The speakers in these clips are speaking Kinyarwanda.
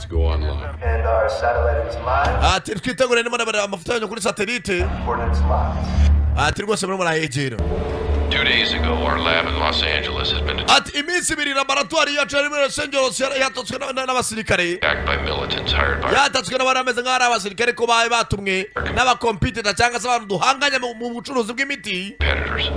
Coordinates go online. And our satellite is live. Ati twitegure, ndimo ndabareba amafoto yanyu kuri satellite. Coordinates locked. Ati rwose murimo murayegera. 2 days ago, our lab in Los Angeles has been Ati iminsi 2 laboratwari yacu yari muri Los Angeles yatatswe n'abasirikare. attacked by militants hired by Yatatswe n'abari bameze nk'aho ari abasirikare, ko bari batumwe n'abacompetitor cyangwa se abantu duhanganye mu bucuruzi bw'imiti. competitors.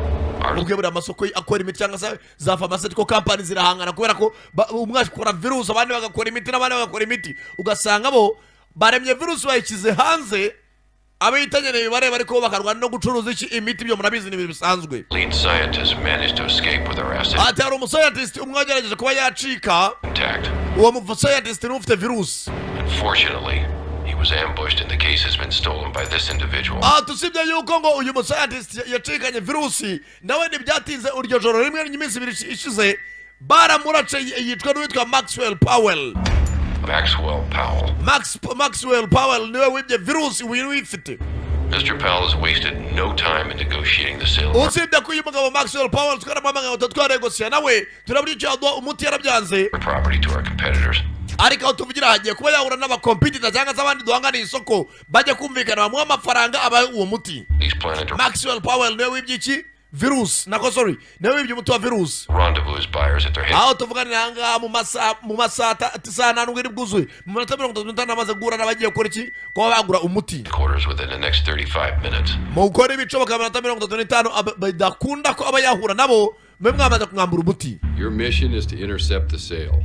Our Ubwe buriya amasoko akora imiti cyangwa se za pharmaceutical company zirahangana, kubera ko umwe akora virusi, abandi bagakora imiti, n'abandi bagakora imiti, ugasanga bo baremye virusi bayishyize hanze, abahitanye bibareba, ariko bo bakarwana no gucuruza iki? Imiti. Ibyo murabizi, ni ibintu bisanzwe. lead scientist managed to escape with our asset Ati hari umuscientist umwe wagerageje kuba yacika. intact. Uwo muscientist niwe ufite virusi. Unfortunately, he was ambushed and the case has been stolen by this individual. Ati usibye yuko ngo uyu muscientist yacikanye virusi, nawe ntibyatinze, iryo joro rimwe n'iminsi 2 ishize baramurace, yicwa n'uwitwa Maxwell Powell. Maxwell Powell. Maxwell Powell niwe wibye virusi, wiri wifite. Mr. Powell has wasted no time in negotiating the sale of our Usibye ko uyu mugabo Maxwell Powell twaramuhamagaye ngo twaregosiya nawe, turabura icyo yaduha umuti, yarabyanze. property to our competitors. Ariko aho tuvugira hagiye kuba yahura n'abacompetitor cyangwa se abandi duhanganiye isoko, bajya kumvikana bamuha amafaranga abahe uwo muti. He's planning to Maxwell Powell niwe wibye iki? Virusi nako, sorry, niwe wibye umuti wa virusi. rendezvous his buyers at their head Aho tuvuganira aha ngaha mu masaha saa nta iri bwuzuye, mu minota 35 amaze guhura n'abagiye gukora iki? Kuba bagura umuti. headquarters within the next 35 minutes. Mu gukora ibishoboka mu minota 35 bidakunda ko aba yahura nabo, mube mwamaze kumwambura umuti. Your mission is to intercept the sale.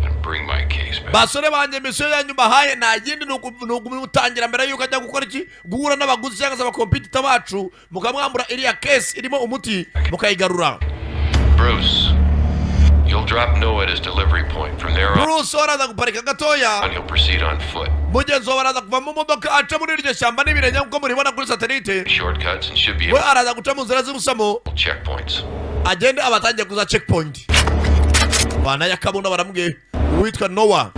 And bring my case back. Basore banjye, mission yanyu mbahaye nta yindi, ni ukumutangira mbere y'uko ajya gukora iki? Guhura n'abaguzi cyangwa se abacompetitor bacu, mukamwambura iriya case irimo umuti, mukayigarura. Bruce, you'll drop Noah at his delivery point. From there on, Bruce araza guparika gatoya. he'll proceed on foot. Mugenzi wawe araza kuva mu modoka, aca muri iryo shyamba n'ibirenge nk'uko muribona kuri satellite. Shortcuts and should be We able araza guca mu nzira z'ubusamo. to checkpoints. Agende abatangiye kuza checkpoint banayakabunda, baramubwiye uwitwa Noah.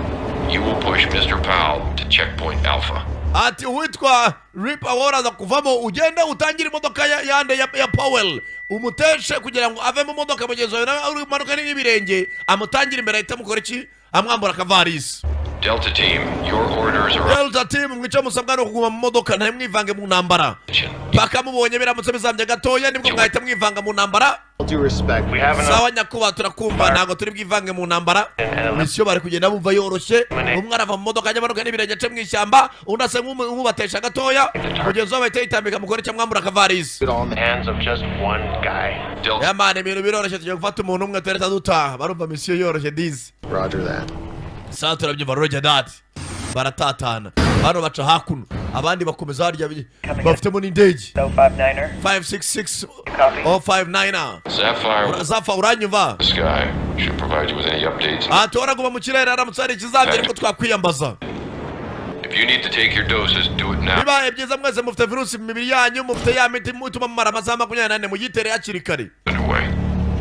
You will push Mr. Powell to checkpoint Alpha. Ati uwitwa Ripa, wowe uraza kuvamo ugende utangire imodoka yande ya Powell, umuteshe kugira ngo ave mu modoka. Mugenzi wawe nawe uri kumanuka n'ibirenge, amutangire imbere, ahita amukora iki? Amwambura akavarisi. Delta Team, your orders are Delta Team, mwice musabwa no kuguma mu modoka, ntimwivange mu ntambara. attention. Paka mubonye biramutse bizambye gatoya, nibwo mwahita mwivanga mu ntambara. All due respect. We have Sawa nyakubahwa, turakumva, ntabwo turi bwivange mu ntambara. Mission bari kugenda bumva yoroshye: umwe arava mu modoka ajya amanuka n'ibirenge ace mu ishyamba, undi asa nk'ubatesha gatoya, mugenzi we bahita yitambika mukore icyo, mwambura akavarisi. It all in the Hands of just one guy. Delta Yamana, ibintu biroroshye, tugiye gufata umuntu umwe turahita dutaha. Barumva mission yoroshye dizi. Roger that. Sawa, turabyumva, roger that. Baratatana bano, baca hakuno, abandi bakomeza harya bafitemo n'indege. 059er. 566 Copy. 059. Sapphire Zafa, uranyumva? the sky should provide you with any updates. Aha turaguma mu kirere, haramutse hari ikizambye nibwo twakwiyambaza. If you need to take your doses, do it now. Bibaye byiza, mwese mufite virusi mu mibiri yanyu, mufite ya miti ituma mumara amasaha 24, muyitere hakiri kare. Underway.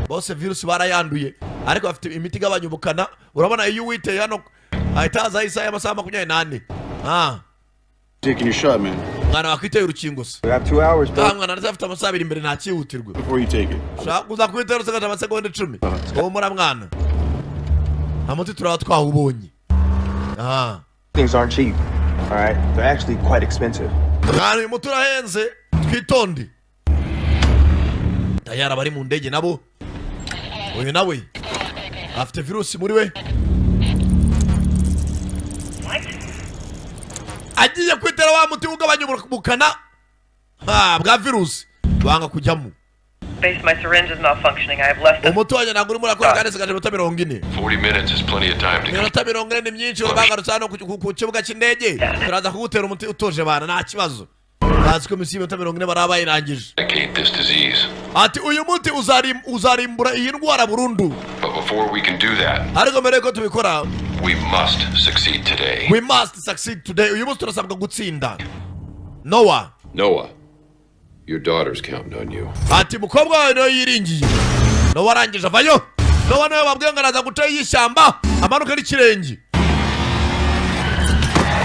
Bose virusi barayanduye, ariko bafite imiti igabanya ubukana. Urabona iyo uwiteye hano ahita hazaho isaha y'amasaha 24. Ah. Taking your shot, man. Mwana, wakwiteye urukingo se? We have 2 hours, bro. Ah, mwana, ndacyafite amasaha 2 imbere, ntakihutirwa. Before you take it. Ushaka kuza kwitera usigaje amasegonda 10. Humura mwana, nta muti turaba twawubonye. Ah. Things aren't cheap. All right, they're actually quite expensive. Mwana, uyu muti urahenze, twitonde. Tayari abari mu ndege nabo, uyu nawe afite virusi muri we. What? Agiye kwitera wa muti ugabanya ubukana bwa virusi, banga kujyamo. Base, my syringe is malfunctioning. I have less than Umuti wanjye ntabwo urimo urakora kandi nsigaje iminota 40. 40 minutes is plenty of time to Iminota 40 ni myinshi. Bagarutse hano ku kibuga cy'indege, turaza kugutera umuti utuje bana, nta kibazo. Bazi ko mission y'iminota 40 baraba bayirangije. eradicate this disease. Ati uyu muti uzarimbura iyi ndwara burundu. But before we can do that, Ariko mbere yuko tubikora, we must succeed today. we must succeed today. Uyu munsi turasabwa gutsinda, Noah. Noah, your daughter's counting on you. Ati mukobwa wawe niwe yiringiye. Noah arangije avayo. Noah niwe babwiye ngo araza guca y'ishyamba amanuka n'ikirenge.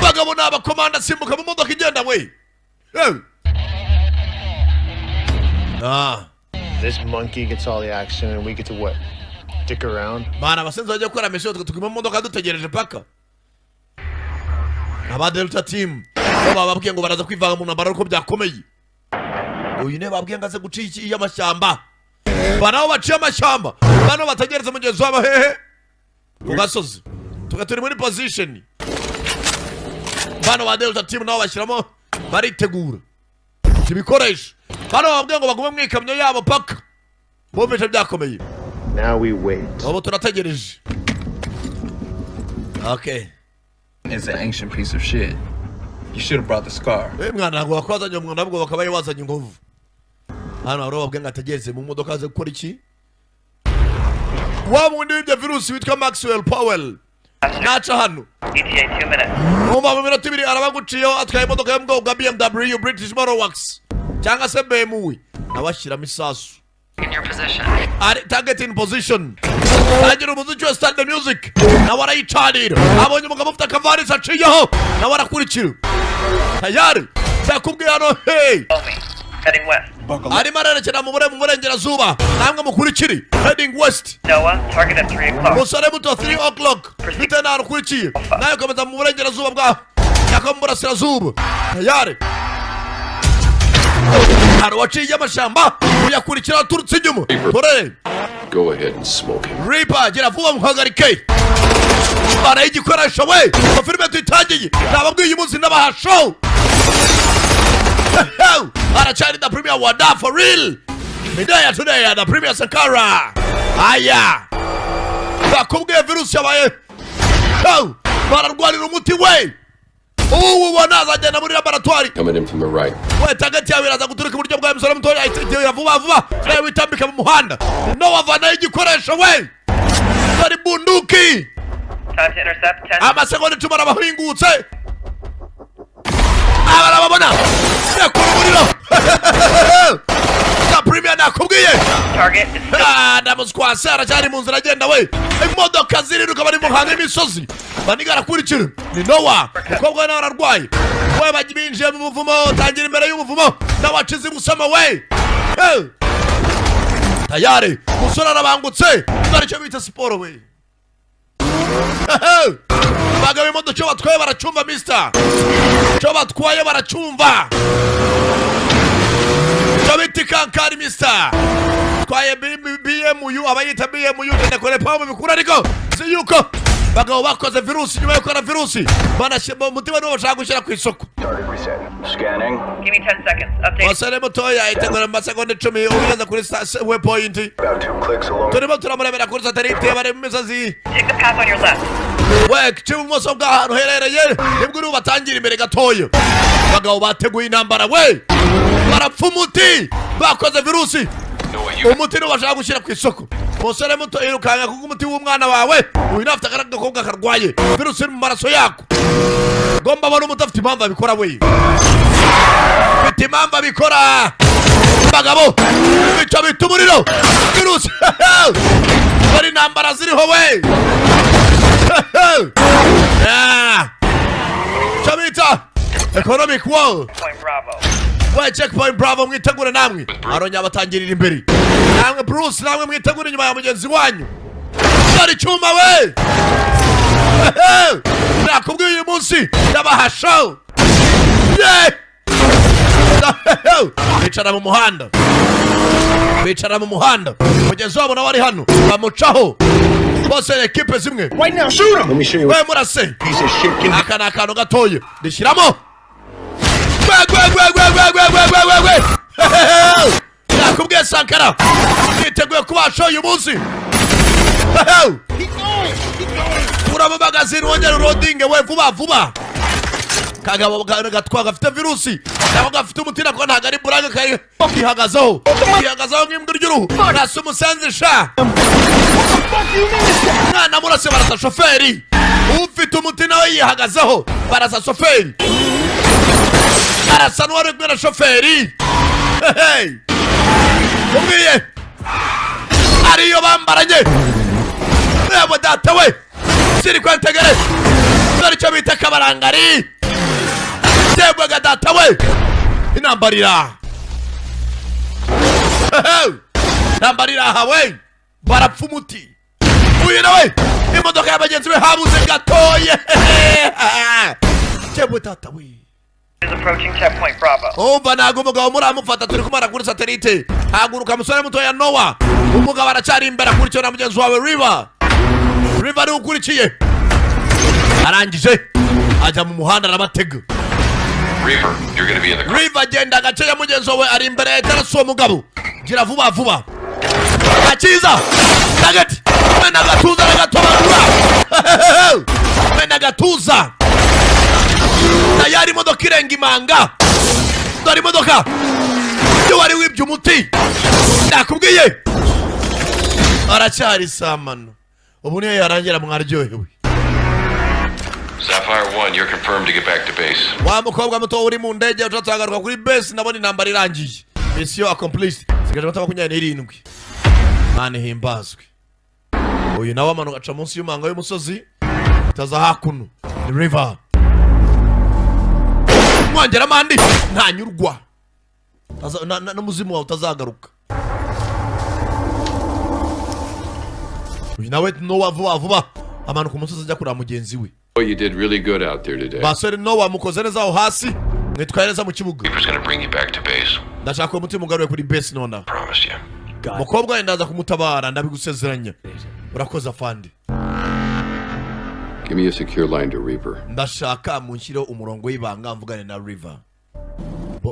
Bagabo ni abakomanda, asimbuka mu modoka igenda we. Yewe. Ah. This monkey gets all the action, and we get to what? Dick around. Mana, abasenzi bajya gukora mission, twe tuguma mu modoka dutegereje paka. Aba Delta Team bo bababwiye ngo baraza kwivanga mu ntambara, ariko byakomeye. Uyu niwe babwiye ngo aze guca iki y'amashyamba. Banaho baciye amashyamba, bano bategereza mugenzi wabo hehe? Ku gasozi. Tuba turi muri position. Bano ba Delta Team nabo bashyiramo, baritegura ibikoresho. Bano bababwiye ngo bagume mu ikamyo yabo paka bumvise byakomeye. Now we wait. Ubu turategereje, okay. It's an ancient piece of shit. You should have brought the scar. Eh mwana, ntabwo wakwazanye umwana, ahubwo bakaba wazanye inkovu. Hano hari bababwiye ngo ategereze mu modoka aze gukora iki? Wa wundi w'ibyo virusi witwa Maxwell Powell naca hano. ETA 2 minutes. Umva, mu minota 2 arabaguciyeho, atwaye imodoka yo mu bwoko bwa BMW, British Motor Works cyangwa se BMW. Nawe ashyiramo isasu. In your position. Ari target in position, tangira umuziki wa, start the music. Nawe arayicanira, abonye umugabo ufite akavarisi aciyeho, nawe arakurikira. Tayari ndakubwiye hano, hey. Follow me. Heading west. Arimo arerekera mu burengerazuba, namwe mukurikire, heading west. Noah, target at 3 o'clock. Umusore muto, 3 o'clock, bitewe n'ahantu ukurikiye, nawe ukomeza mu burengerazuba bwa cyangwa mu burasirazuba. Tayari hari uwaciye amashyamba, uyakurikira aturutse inyuma turere. Go ahead and smoke him. Reaper, gira vuba muhagarike. Baraye igikoresho we. Ngo filime tuyitangiye, nababwiye uyu munsi ndabaha show. Aracyari the premier wada for real. Midaya today, the premier Sankara. Aya, bakubwiye virusi yabaye. Bararwanira umuti we. Ubu ubona azagenda muri laboratwari. Coming in from the right. We, target yawe iraza guturuka iburyo bwawe. Musore mutoya ahita vuba vuba, nawe witambika mu muhanda. No wavanayo igikoresho we, dore bunduki. Time to intercept. 10. Amasegonda 10, arabahingutse, aba arababona, rekura umuriro. Na premier nakubwiye. Target is still. Ah, ndamuswase, aracyari mu nzira agenda we. Imodoka ziriruka, bari mu hantu y'imisozi. Baniga arakurikira, ni Nowa, umukobwa we nawe ararwaye we. Bajya binjiye mu buvumo, tangira imbere y'ubuvumo, nawe acize ibusama we. Hey! Tayari umusore arabangutse, dore icyo bita siporo we. Hey! Bagabo, imodoka icyo batwaye baracyumva, mister, icyo batwaye baracyumva, icyo bita ikankari, mister. Twaye BMU, abayita BMU, genda kure pamu bikuru. Ariko si yuko bagabo bakoze virusi, nyuma yo gukora virusi banashyira umutima niwo bashaka gushyira ku isoko. Target reset. Scanning. Give me 10 seconds. Update. Umusore mutoya itegura mu masegonda 10 ugeze kuri waypoint. About two clicks along. Turimo turamurebera kuri satellite, bari mu misozi. Take the path on your left. We, cy'ibumoso bw'ahantu uherereye nibwo uri bubatangira imbere gatoya. Abagabo bateguye intambara we, barapfa umuti, bakoze virusi. Noah, you Umuti niwo bashaka gushyira ku isoko. Umusore muto, yirukanka kuko umuti w'umwana wawe uyu nawe afite agakobwa karwaye virusi iri mu maraso yako. Ngomba abona umuti, afite impamvu abikora we, afite impamvu abikora. Bagabo, icyo bita umuriro, virusi, dore intambara ziriho we. Ah. Icyo bita economic war. Point Bravo. We, checkpoint Bravo, mwitegure namwe. Arongera abatangirira imbere. Namwe Bruce, namwe mwitegure inyuma ya mugenzi wanyu. Dore icyuma we. Nakubwiye uyu munsi ndabaha show. Yeah! Bicara mu muhanda, bicara mu muhanda. Mugenzi wabo nawe ari hano, bamucaho bose, ekipe zimwe. Right now, shoot him! Let me show you We, what murase. piece of shit can do. Aka ni akantu gatoya rishyiramo. Gwe gwe gwe gwe gwe gwe gwe gwe gwe gwe. Nakubwiye Sankara niteguye kubasha uyu munsi. Kuramo magazine, wongere urodinge we, vuba vuba. Kagabo gatwa gafite virusi nako gafite umuti, nako ntabwo ari burage, kari kihagazeho, kihagazeho nk'imbwa ry'uruhu. Nasa umusenzi sha. Mwana murase, barasa shoferi. Ufite umuti nawe yihagazeho, barasa shoferi, arasa n'uwari kumwe na shoferi. Hey! Umwiye ariyo bambaranye. Yebo data we, siri kwentegere, dore icyo bita kabarangari. Yebwaga data we, inambarira inambarira aha we, barapfa umuti. Uyu nawe imodoka ya bagenzi be habuze gatoye. Yewe tata we! Is approaching checkpoint Bravo. Umva, ntabwo umugabo muramufata, turi kumara kuri satellite. Haguruka, musore mutoya Nowa, umugabo aracyari imbere, akurikiwe na mugenzi wawe Riva. Riva niwe ukurikiye. Arangije ajya mu muhanda arabatega. Reaper, you're gonna be in the car. Riva, agenda agace ya mugenzi wawe ari imbere ya etarasi. Uwo mugabo gira vuba vuba, akiza nagati mena agatuza n'agatobagura, mena agatuza. Tayari imodoka irenga imanga. Dore imodoka iyo wari wibye umuti. Nakubwiye aracyari samano, ubu niyo yarangira mwaryohewe. Sapphire 1, you're confirmed to get back to base. Wa mukobwa muto uri mu ndege, utatagaruka kuri base. Ndabona intambara irangiye, mission accomplished. Sigaje amata 27. Mana ihimbazwe. Uyu nawe amanuka aca munsi y'umanga y'umusozi, itaza hakuno ni river. Mwongeramo andi, ntanyurwa. N'umuzimu wawe utazagaruka. Uyu nawe Nowa, vuba vuba amanuka umusozi ajya kureba mugenzi we. Oh, you did really good out there today. Basore, Nowa, mukoze neza aho hasi, mwitwaye neza mu kibuga. Reaper's gonna bring you back to base. Ndashaka uwo mutima ugaruye kuri base nonaha. Promise you. Mukobwa we ndaza kumutabara, ndabigusezeranya. Urakoze, afande. Give me a secure line to Reaper. Ndashaka munshyireho umurongo w'ibanga mvugane na River.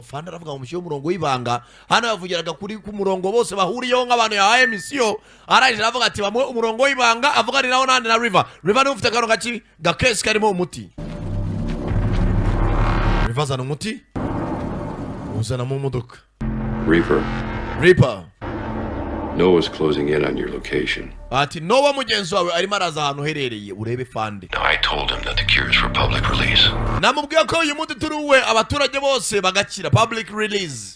Fande aravuga ngo mushyire umurongo w'ibanga. Hano yavugiraga kuri ku murongo bose bahuriyeho nk'abantu yahaye mission. Arangije aravuga ati bamuhe umurongo w'ibanga avuganiraho nande? Na River. River niwe ufite akantu gaki gakesi karimo umuti. River azana umuti, uzana mu modoka. Reaper, Reaper. Noah's closing in on your location. Ati Nowa mugenzi wawe arimo araza ahantu uherereye, urebe, fande. Now, I told him that the cure is for public release. Namubwiye ko uyu muti turi uwe, abaturage bose bagakira, public release.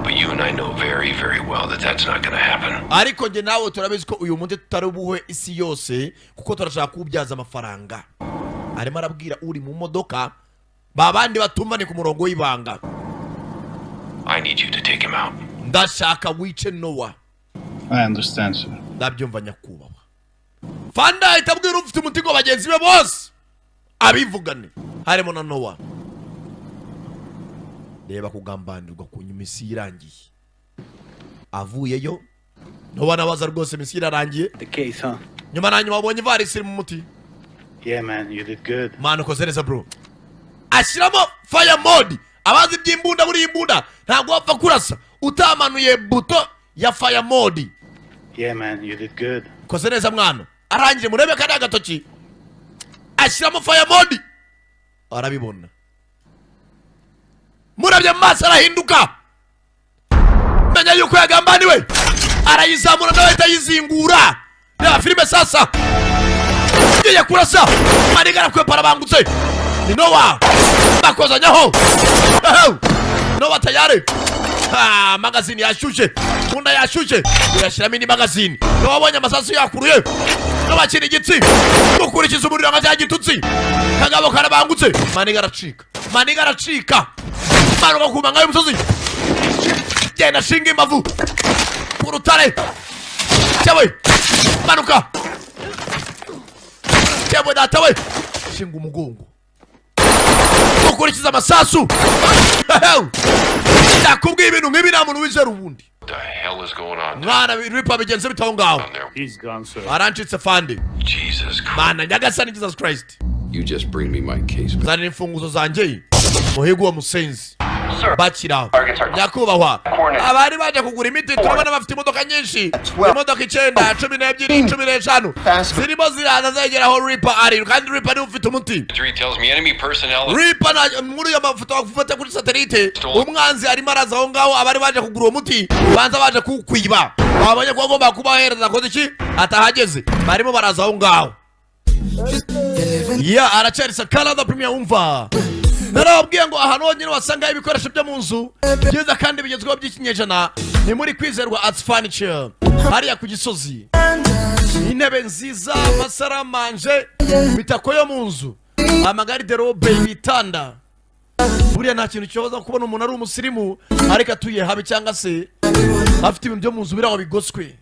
But you and I know very, very well that that's not gonna happen. Ariko njye nawe turabizi ko uyu muti tutari buhe isi yose, kuko turashaka kuwubyaza amafaranga. Arimo arabwira uri mu modoka, ba bandi batumva ni ku murongo w'ibanga. I need you to take him out. Ndashaka wice Nowa. I understand, sir. Ndabyumva, nyakubahwa. Fanda ahita abwira ufite umuti ngo bagenzi be bose abivugane, harimo na Nowa. Reba kugambanirwa ku nyuma, isi irangiye avuyeyo. Nowa nabaza rwose, mission irarangiye. The case, huh? Nyuma na nyuma wabonye ivarisi iri mu muti. Yeah, man, you did good. Mwana, ukoze neza, bro. Ashyiramo fire mode. Abazi iby'imbunda, buriya imbunda ntabwo wapfa kurasa utamanuye buto ya fire mode. Yeah, man, you did good. Ukoze neza, mwana. Arangije murebe kariya gatoki, ashyiramo fire mode, arabibona. Murabye mu maso arahinduka, menya yuko yagambaniwe. Arayizamura nawe ahita ayizingura. Reba filime sasa, ngiye kurasa maniga, arakwepa, arabangutse. Ni Nowa, bakozanyaho. Nowa tayari. Ah, magazine yashyushye, munda yashyushye, uyashyiramo indi magazine. Nowa abonye amasasu yakuruye, Nowa akina igitsi, gukurikiza umuriro nka cya gitutsi. Kagabo karabangutse, maniga aracika, maniga aracika, manuka ku manga y'umusozi, genda ashinga imbavu ku rutare. Cyewe manuka, cyewe data we, shinga umugongo, gukurikiza amasasu. Ndakubwiye ibintu nk'ibi nta muntu wizera ubundi. What the hell is going on Mwana Ripa, bigenze bite aho ngaho? down there? He's gone, sir. Arancitse, fande. Jesus Christ. Mana nyagasani, Jesus Christ. You just bring me my case back. Zanira imfunguzo zanjye, muhigo uwo musenzi. Sir, Bakiraho. targets are Nyakubahwa, abari baje kugura imiti turabona bafite imodoka nyinshi, imodoka icyenda, 12, 15, zirimo ziraza zegera aho Ripa ari, kandi Ripa niwe ufite umuti. Three tells me enemy personnel. Ripa na muri ayo mafoto bafata kuri satellite, umwanzi arimo araza aho ngaho. Abari baje kugura uwo muti banza baje kuwukwiba, babonye ko agomba kubahereza, akoze iki atahageze, barimo baraza aho ngaho. Ya aracyari Sakara the Premier. Umva, narababwiye ngo ahantu honyine wasangaho ibikoresho byo mu nzu byiza kandi bigezweho by'ikinyejana ni muri Kwizerwa Arts Furniture, hariya ku Gisozi. Intebe nziza, amasaramanje, imitako yo mu nzu, amagariderobe, ibitanda. Buriya nta kintu kibaza kubona umuntu ari umusirimu ariko atuye habi, cyangwa se afite ibintu byo mu nzu biri aho bigoswe.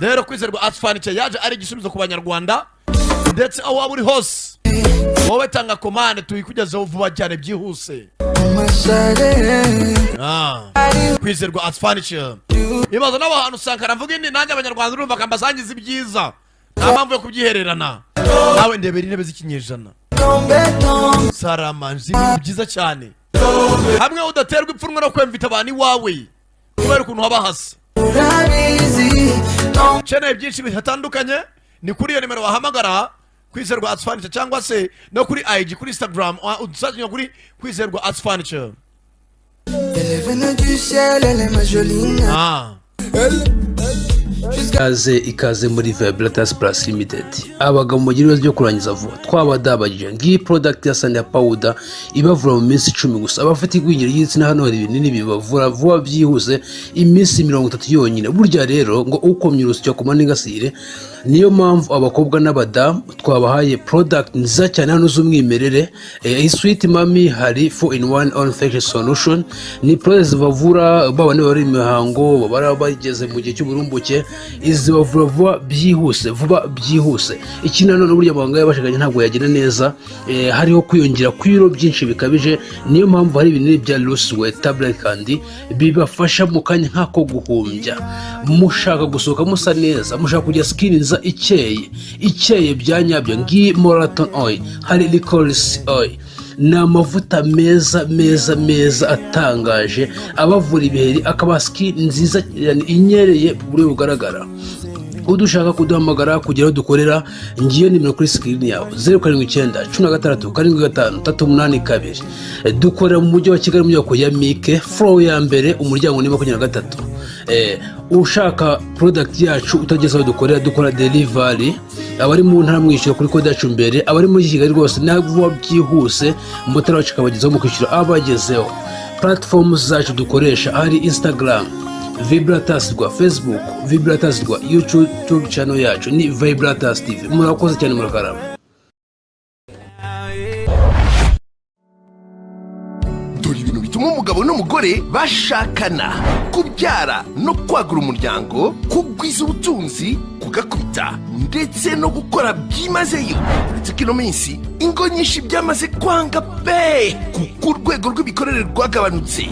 Rero Kwizerwa Arts Furniture yaje ari igisubizo ku Banyarwanda, ndetse aho waba uri hose. Wowe Wowe tanga komande, tuyikugezeho vuba cyane byihuse. Kwizerwa Art Furniture, ibaza n'abantu Sankara mvuga indi nanjye Abanyarwanda urumva akambasangiza ibyiza, nta mpamvu yo kubyihererana. Nawe ndebera intebe z'ikinyejana, saramanje, ibintu byiza cyane, hamwe udaterwa ipfunwe no kwemvita abantu iwawe kubera ukuntu haba hasa. Ukeneye byinshi bitandukanye, ni kuri iyo nimero wahamagara Kwizerwa Art Furniture, cyangwa se no kuri IG, kuri Instagram, udusazanya kuri Kwizerwa Art Furniture. Ikaze, ikaze muri Vibratas Plus Limited. Abagabo mugira ibibazo byo kurangiza vuba, twabadabagije. Ngiyi product ya Sanya Powder ibavura mu minsi 10 gusa. Abafite igwingira ry'igitsina, hano hari ibinini bibavura vuba byihuse, iminsi 30 yonyine. Burya rero ngo ukomye urusyo akoma n'ingasire. Niyo mpamvu abakobwa n'abadamu twabahaye product nziza cyane hano z'umwimerere. Sweet Mami, hari 4 in 1 all infection solution, ni product zibavura baba niba bari imihango, baba bageze mu gihe cy'uburumbuke, izi bavura vuba byihuse, vuba byihuse. Ikindi nanone, burya amabanga y'abashakanye ntabwo yagenda neza hariho kwiyongera kw'ibiro byinshi bikabije. Niyo mpamvu hari ibinini bya Lusiwe tablet kandi bibafasha mu kanya nk'ako guhumbya. Mushaka gusohoka musa neza, mushaka kugira skin nziza ikeye, ikeye bya nyabyo, ngiyi Moraton oil. Hari licorice oil, ni amavuta meza meza meza atangaje, abavura ibiheri, akaba skin nziza yani inyereye ku buryo bugaragara. Udushaka kuduhamagara kugira aho dukorera, ngiyo nimero kuri screen yawe: 0791675382. Dukorera mu mujyi wa Kigali, mu nyubako ya Mike, floor ya mbere, umuryango ni 23. Ushaka product yacu utageze aho dukorera, dukora delivery. Abari mu ntara mwishyura kuri kode yacu mbere, abari muri Kigali rwose ntabwo byihuse, motari wacu akabagezaho mu kwishyura abagezeho. Platform zacu dukoresha, hari Instagram Vibratas rwa, Facebook Vibratas rwa, YouTube channel yacu ni Vibratas TV. Murakoze cyane, murakarama. Dore ibintu bituma umugabo n'umugore bashakana: kubyara no kwagura umuryango, kugwiza ubutunzi, kugakubita ndetse no gukora byimazeyo. Uretse ko ino minsi ingo nyinshi byamaze kwanga pe, kuko urwego rw'imikorere rwagabanutse.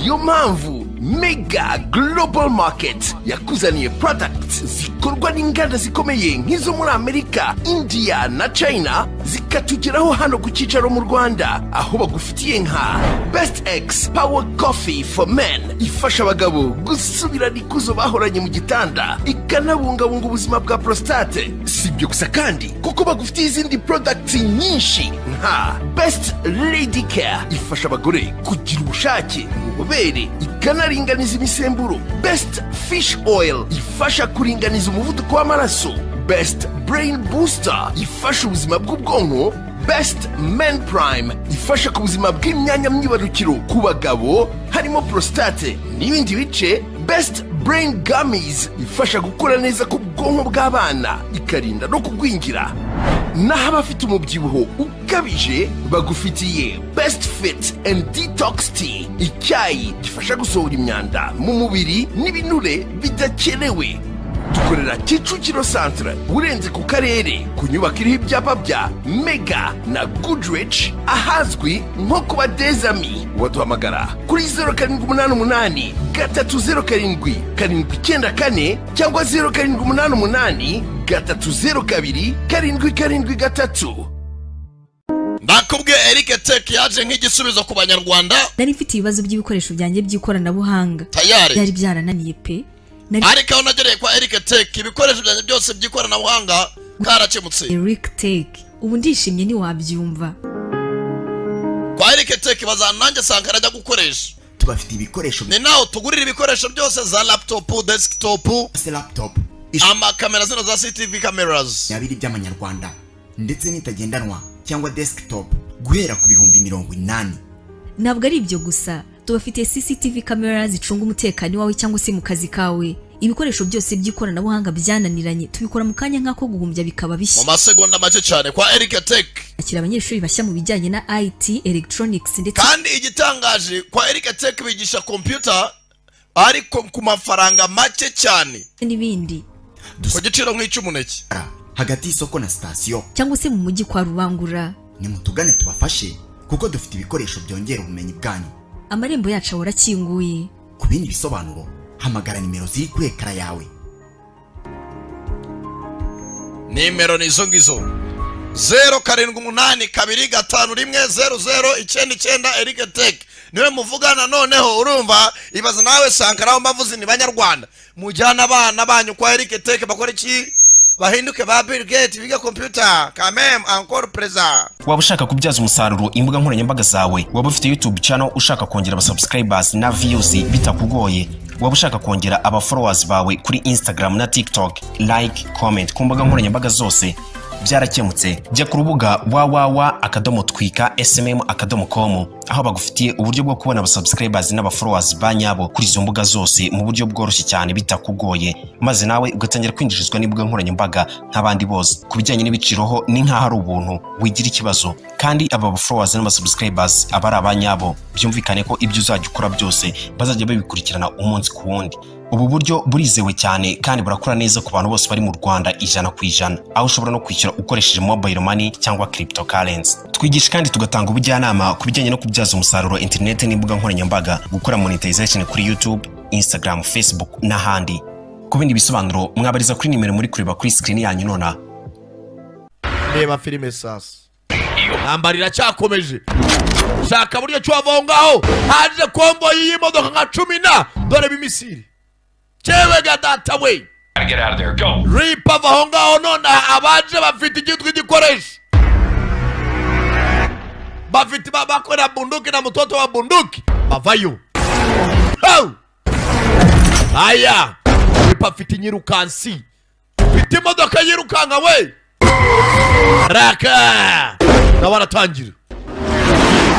Niyo mpamvu Mega Global Market yakuzaniye products zikorwa n'inganda zikomeye nk'izo muri Amerika, India na China, zikatugeraho hano ku cyicaro mu Rwanda, aho bagufitiye nka Best X Power Coffee for Men, ifasha abagabo gusubirana ikuzo bahoranye mu gitanda, ikanabungabunga ubuzima bwa prostate. Si ibyo gusa kandi, kuko bagufitiye izindi products nyinshi nka Best Lady Care, ifasha abagore kugira ubushake mu bubobere, ikanaringaniza imisemburo, Best Fish Oil ifasha kuringaniza umuvuduko w'amaraso, Best Brain Booster ifasha ubuzima bw'ubwonko, Best Men Prime ifasha ku buzima bw'imyanya myibarukiro ku bagabo, harimo prostate n'ibindi bice, Best Brain Gummies ifasha gukura neza ku bwonko bw'abana, ikarinda no kugwingira. Naho abafite umubyibuho ukabije, bagufitiye Best Fit and Detox Tea, icyayi gifasha gusohora imyanda mu mubiri n'ibinure bidakenewe. Dukorera Kicukiro Centre, urenze ku karere, ku nyubako iriho ibyapa bya Mega na Goodrich, ahazwi nko kuba Dezami. Waduhamagara kuri 0788307794 cyangwa 0788302773. Ndakubwiye, Eric Tech yaje nk'igisubizo ku Banyarwanda. Nari mfite ibibazo by'ibikoresho byanjye by'ikoranabuhanga. Tayari. Byari byarananiye pe. Ariko aho nagereye kwa Eric Tech, ibikoresho byanjye byose by'ikoranabuhanga karakemutse. Eric Tech, ubu ndishimye ntiwabyumva. Kwa Eric Tech bazana nanjye Sankara ajya gukoresha. Tubafite ibikoresho. Ni naho tugurira ibikoresho byose, za laptop, desktop, laptop, amakamera zino za CCTV cameras. Abiri by'amanyarwanda, ndetse n'itagendanwa cyangwa desktop guhera ku 80,000. Ntabwo ari ibyo gusa, tubafitiye CCTV camera zicunga umutekano iwawe cyangwa se mu kazi kawe. Ibikoresho byose by'ikoranabuhanga byananiranye, tubikora mu kanya nk'ako guhumbya bikaba bishya. Mu masegonda make cyane kwa Eric Tech. Akira abanyeshuri bashya mu bijyanye na IT, electronics ndetse Kandi igitangaje, kwa Eric Tech bigisha computer ariko ku mafaranga make cyane, n'ibindi. Ku giciro nk'icy'umuneke. Hagati y'isoko na sitasiyo cyangwa se mu mujyi kwa Rubangura. Nimutugane tubafashe, kuko dufite ibikoresho byongera ubumenyi bwanyu. Amarembo yacu ahora akinguye. Ku bindi bisobanuro, hamagara nimero ziri kuri ekara yawe. Nimero ni izo ngizo: 0782510099. Eric Tech niwe muvugana. Noneho urumva, ibaza nawe Sankara aho mbavuze ni Banyarwanda, mujyana abana banyu kwa Eric Tech, bakora iki? Bahinduke ba Bill Gates, biga computer kamem encore présent. Waba ushaka kubyaza umusaruro imbuga nkoranyambaga zawe? Waba ufite YouTube channel ushaka kongera abasubscribers na views bitakugoye? Waba ushaka kongera aba followers bawe kuri Instagram na TikTok, like, comment ku mbuga nkoranyambaga zose? Byarakemutse. Jya ku rubuga www.twika smm.com, aho bagufitiye uburyo bwo kubona abasubscribers n'aba followers ba nyabo kuri izo mbuga zose mu buryo bworoshye cyane, bitakugoye, maze nawe ugatangira kwinjirizwa n'imbuga nkoranyambaga nk'abandi bose. Ku bijyanye n'ibiciro ho ni nk'aho ari ubuntu, wigira ikibazo. Kandi aba followers n'aba subscribers aba ari abanyabo, byumvikane ko ibyo uzajya ukora byose bazajya babikurikirana umunsi ku wundi. Ubu buryo burizewe cyane kandi burakora neza ku bantu bose bari mu Rwanda 100%, aho ushobora no kwishyura ukoresheje mobile money cyangwa cryptocurrency. Twigisha kandi tugatanga ubujyanama ku bijyanye no kubyaza umusaruro internet n'imbuga nkoranyambaga, gukora monetization kuri YouTube, Instagram, Facebook n'ahandi. Ku bindi bisobanuro mwabariza kuri nimero muri kureba kuri screen yanyu nona. Reba filime sasa, intambara iracyakomeje. Shaka buryo ki wava aho ngaho. Haje convoy y'imodoka nka 10 na dore b'imisiri cyewe ga data we. Gotta get out of there. Go. Ripa, ava aho ngaho none. Abaje bafite icyitwa igikoresho, bafite bakorera bunduki na mutoto wa bunduki, bavayo. Ho! Aya Ripa afite inyirukansi, afite imodoka yirukanka we raka. Nawe aratangira,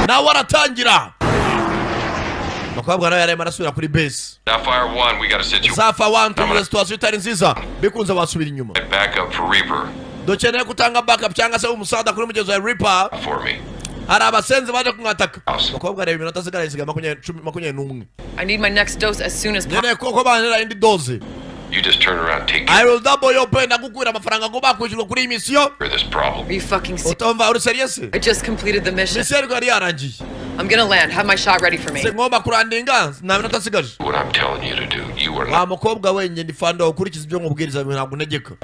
nawe aratangira. Umukobwa nawe yarimo arasubira kuri base. Sapphire 1, we got a situation. Sapphire 1, tugize situation itari nziza, bikunze wasubira inyuma. Backup for Reaper Dukeneye gutanga backup cyangwa se umusaza kuri mugenzi wa Reaper. for me. Hari abasenzi baje kumwataka. Umukobwa areba iminota asigaye, isigaye 20, 10, 21. I need my next dose as soon as possible. Nkeneye koko banera indi dose. You just turn around and take I will double your pay, ndagukubira amafaranga ngo bakwishyurwa kuri iyi misiyo. care of this problem. Are you fucking serious? Utumva, uri serious? I just completed the mission. Misiyo ariko yari yarangiye. I'm gonna land. Have my shot ready for me. Se ngomba kurandinga, nta minota asigaje. What I'm telling you to do, you are Wa not mukobwa we, njye ndi fanda, ukurikiza ibyo nkubwiriza, ntabwo untegeka.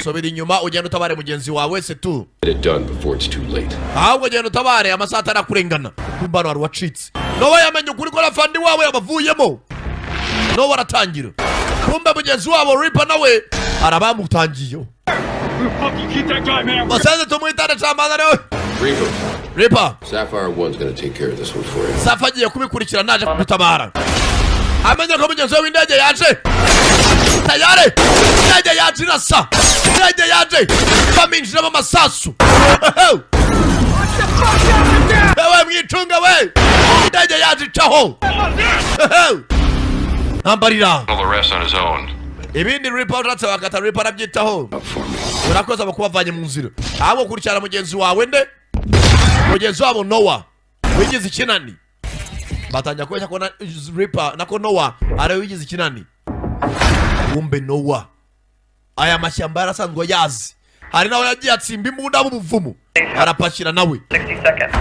Sobera inyuma ugenda utabare mugenzi wawe se tu. Get it done before it's too late. Ahubwo genda utabare amasaha atarakurengana. Kumba hano hari uwacitse, nowe yamenye ukuri ko afandi wabo yabavuyemo, nowe aratangira. Kumbe mugenzi wabo Ripa nawe arabamutangiye. Basanze tumwitane camana nawe. Reaper. Reaper. Sapphire 1's gonna take care of this one for you. Safa agiye kubikurikira, naje kugutabara. Amenye ko mugenzi we w'indege yaje tayare. Indege yaje irasa, indege yaje baminjiramo amasasu. Ewe mwicunga we, indege yaje icaho ntambarira. Handle the rest on his own. Ibindi Ripa ushatse wakata, Ripa arabyitaho. Urakoze abo kubavanye mu nzira. Ahubwo kurikirana mugenzi wawe nde, mugenzi wabo Nowa wigize ikinani. Batangira kubeshya ko na Ripa nako Nowa ariwe wigize ikinani. Kumbe Nowa aya mashyamba yarasanzwe yazi, hari nawe yagiye atsimba imbunda mu buvumo, arapakira nawe. 60 seconds.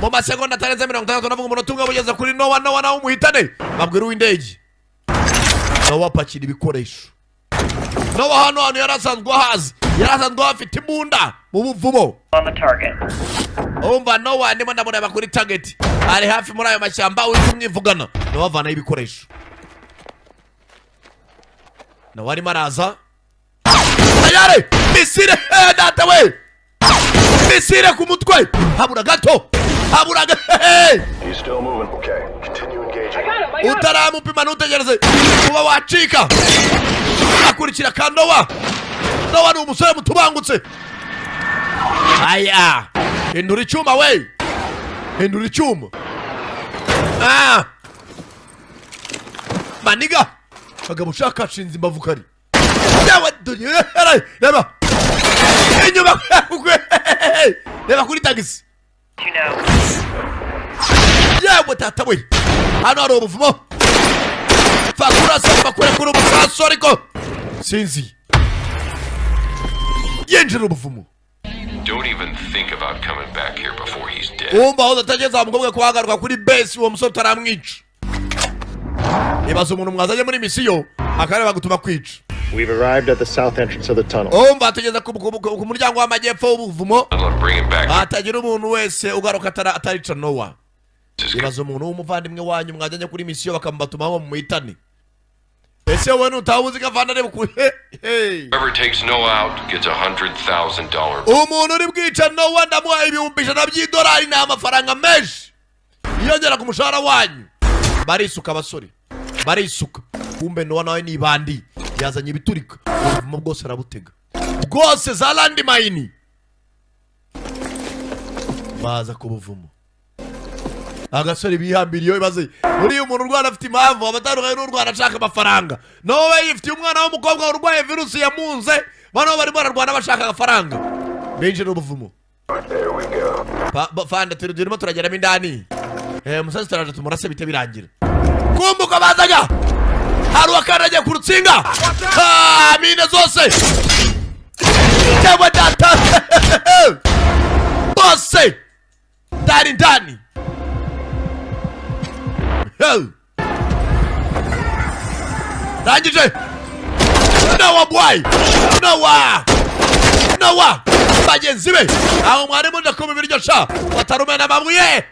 Mu masegonda atarenze 60, navuga umunota umwe, bugeze kuri Nowa. Nowa nawe umuhitane, babwira uw'indege. Nowa apakira ibikoresho. Nowa hano hantu yari asanzwe ahazi, yari asanzwe ahafite imbunda mu buvumo. On the target. Umva Nowa, ndimo ndamureba kuri target, ari hafi muri ayo mashyamba uri kumwivugana. Nowa avanaho ibikoresho, nawe arimo araza tayare. Missile eh, data we, missile ku mutwe, habura gato, habura gato. He's still moving. Okay, continue engaging. Utaramupima, ntutegereze kuba wacika. Akurikira ka Nowa. Nowa ni umusore mutubangutse. Aya, hindura icyuma we, hindura icyuma. Ah, maniga kagabo ushaka ashinze imbavu kari yawe. Dore, reba inyuma, reba kuri tagisi. You know. Yewe tata we, hano hari ubuvumo. Fakurasa bakure kuri umusasu, ariko sinzi yinjira ubuvumo. Do Don't even think about coming back here before he's dead. Wumva aho udatekereza wa mukobwa kuhagaruka kuri base uwo musore utaramwica. Ibaza umuntu mwazanye muri misiyo akareba gutuma kwica. We've arrived at the south entrance of the tunnel. Umva, tugeze ku muryango w'amajyepfo w'ubuvumo. Bring him back. Hatagira umuntu wese ugaruka atarica Nowa. Ibaza umuntu w'umuvandimwe wanyu mwajyanye kuri misiyo bakamubatumaho ngo mumuhitane. Ese wowe nutaha uzi ko avana areba ku hey. Whoever takes Noah out gets $100,000. Umuntu uri bwica Nowa ndamuha 100,000 by'idolari. Ni amafaranga menshi yiyongera ku mushahara wanyu. Barisuka, abasore barisuka. Kumbe Nowa nawe ni ibandi, yazanye ibiturika. Ubuvumo bwose arabutega bwose, za landmine. Baza ku buvumo, agasore bihambiriye. Ibaze uriya umuntu urwana afite impamvu, abatandukanye n'urwana ashaka amafaranga. Nawe yifitiye umwana w'umukobwa urwaye virusi yamunze. Bano barimo bararwana bashaka amafaranga, binjira ubuvumo. Fanda turimo turageramo indani. Umusazi turaje tumurase bite birangira. Kumbuka bazaga hari uwakandagiye ku rutsinga. Ah, mine zose cyangwa data bose ndani ndani. Hey! Rangije Nowa boy, Nowa, Nowa bagenzi be aho mwari muje kuma ibiryo sha batarumena amabuye.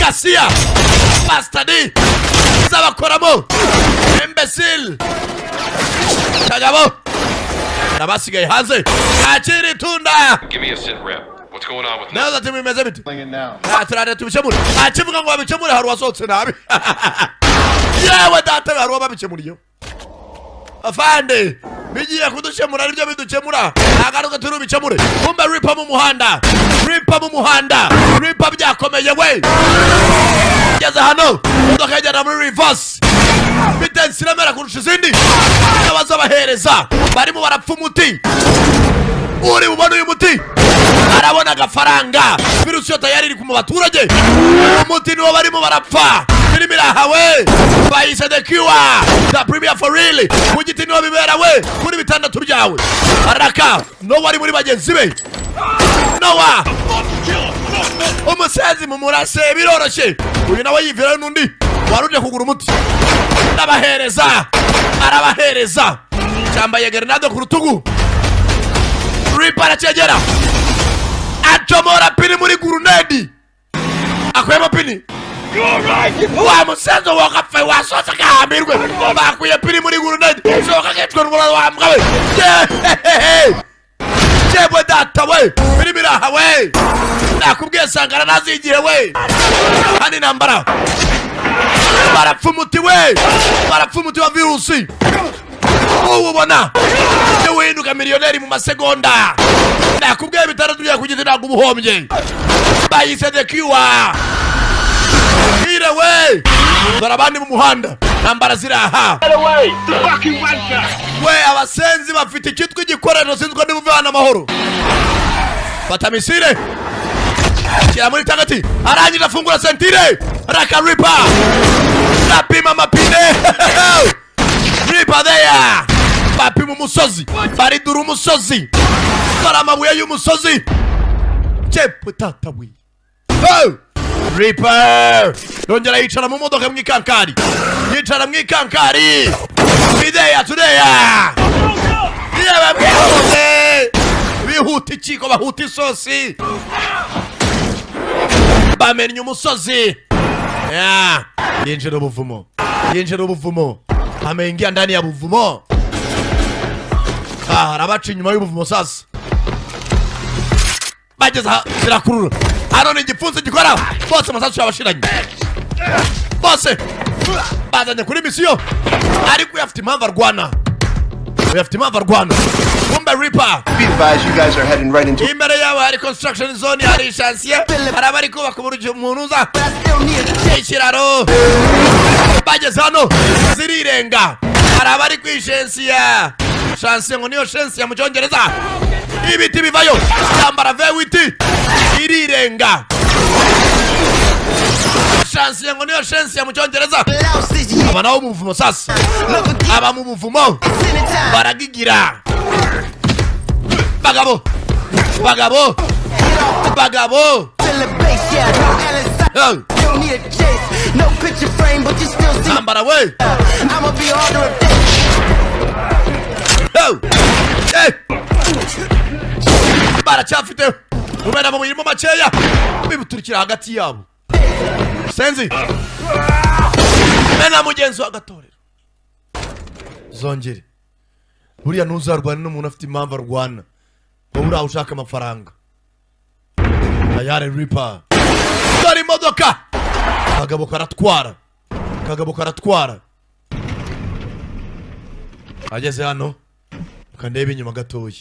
Gasiya bastadi zabakoramo imbecile kagabo nabasigaye hanze akiri itunda. Give me a sit rep. What's going on with Nawe ati bimeze bite? Ah, turarira tubikemure. Akivuga ngo babikemure hari uwasohotse nabi. Yewe data, hari uwababikemuriye. Afande, bigiye kudukemura, aribyo bidukemura, nagaruka turi bubikemure. Kumbe ripa mu muhanda, ripa mu muhanda, ripa byakomeye we. Ngeze hano imodoka igenda muri reverse, bitensi iremera kurusha izindi. N'abazabahereza barimo barapfa umuti. Uri bubone uyu muti arabona agafaranga. Virusi yo tayari iri mu baturage, umuti niwo barimo barapfa. Filime irahawe, bayise The Cure, the premier for real. Ku giti niwo bibera we, kuri bitandatu byawe araka. Nowa ari muri bagenzi be. Nowa umusenzi mumurase biroroshye. Uyu nawe yivirayo n'undi wari uje kugura umuti. Ndabahereza, arabahereza, cyambaye grenade ku rutugu. Ripa aracyegera, acomora pini muri grenade, akuyemo pini. Wa musenzi wagapfe wasoza agahambirwe. Bakuye pini muri grenade, sohoka kicwa n'umuriro wa mbwa we. Yehehehe, jebwe data we, filime iraha we. Nakubwiye Sankara nazigihe we. Hano intambara, barapfa umuti we, barapfa umuti wa virusi. Uwubona iyo uhinduka miliyoneri mu masegonda. Nakubwiye bitandatu byawe ku giti, ntabwo uba uhombye. Bayise The Cure. Bwire we, dore abandi mu muhanda, ntambara ziraha we. Abasenzi bafite icyitwa igikoresho, sinzi ko niba hano amahoro. Fata missile, shyira muri tagati. Arangije afungura ceinture, raka ripa, rapima amapine. Ripa there, bapima umusozi, baridura umusozi. Dore amabuye y'umusozi. Jepwe tata we. Oh! Reaper yongera yicara mu modoka mu ikankari, yicara mu ikankari. Bideya tudeya yewe, mwihuse bihuta ikiko, bahuta isosi, bamennye umusozi. Yeah. Yinjira ubuvumo, yinjira ubuvumo, ameingia ndani ya buvumo. Ah, arabaca inyuma y'ubuvumo. Sasa bageze aha zirakurura. Hano ni igipfunsi gikora bose, amasasu yabashiranye. Bose bazanye kuri misiyo, ariko uyu afite impamvu arwana, uyu afite impamvu arwana. Kumbe Reaper. Be advised, you guys are heading right into Imbere yabo hari construction zone, hari chantier, hari abari kubaka uburyo umuntu uza ikiraro. Bageze hano zirirenga, hari abari kwishensiya, chantier ngo niyo shensiya mu Cyongereza. Ibiti bivayo, yambara vewiti irirenga. Chantier ngo niyo shensiya mu Cyongereza. Aba nabo mu buvumo sasa, aba mu buvumo baragigira. Bagabo, bagabo, Bagabo. Hey. No picture frame, but you still see. Ntambara we. I'ma be harder if they. Hey. Hey. Baracyafite umena mu mirimo makeya, bibuturikira hagati yabo. Senzi mena mugenzi w'agatorero zongere. Buriya ntuzarwane n'umuntu afite impamvu arwana. Wowe uriya ushaka amafaranga tayari. Ripa, dore imodoka. Kagabo karatwara, kagabo karatwara. Ageze hano, kandebe inyuma gatoya.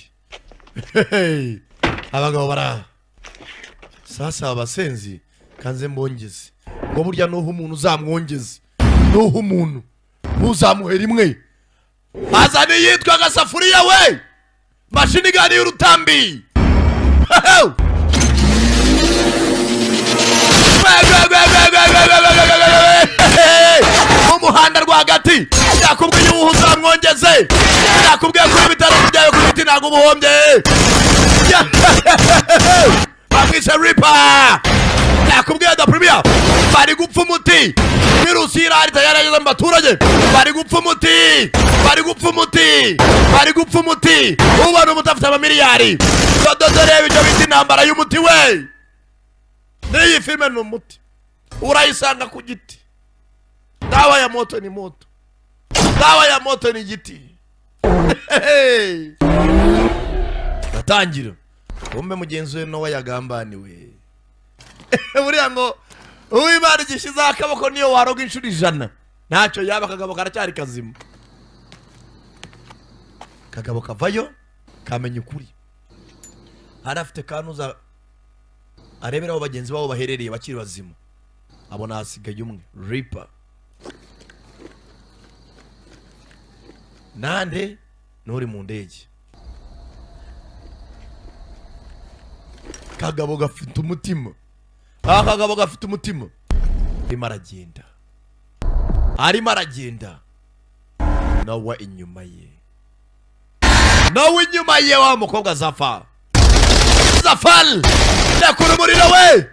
Hey, abagabo bara sasa abasenzi kanze mbongeze ngo burya nuha umuntu uzamwongeze, nuha umuntu ntuzamuhe rimwe. Azana iyitwa agasafuriya we, machine gun y'urutambi. Hey! Mu muhanda rwagati, nakubwiye uwuha uzamwongeze, nakubwiye kuri ibitaro byawe ku giti, ntabwo ubuhombye. Bamwishe Ripa, nakubwiye da premier. Bari gupfa umuti, virusi irahari yarageze mu baturage. Bari gupfa umuti, bari gupfa umuti, bari gupfa umuti. Ubona umuti afite amamiliyari. Dodo, reba ibyo bita intambara y'umuti we. N'iyi filime ni umuti, urayisanga ku giti. Dawa ya moto ni moto, dawa ya moto ni igiti. Hey! Ndatangira kumbe mugenzi we Nowa yagambaniwe. Buriya ngo uwimana igishyizeho akaboko, niyo waroga inshuro 100 ntacyo yaba. Akagabo karacyari kazima. Kagabo kavayo kamenya ukuri. Hari afite kanuza arebera aho bagenzi babo baherereye bakiri bazima, abona hasigaye umwe, Ripa nande n'uri mu ndege. Kagabo gafite umutima, aka kagabo gafite umutima. Arimo aragenda, arimo aragenda, nawe inyuma ye, nawe inyuma ye wa mukobwa Zafa. Zafal, ndakura umuriro we.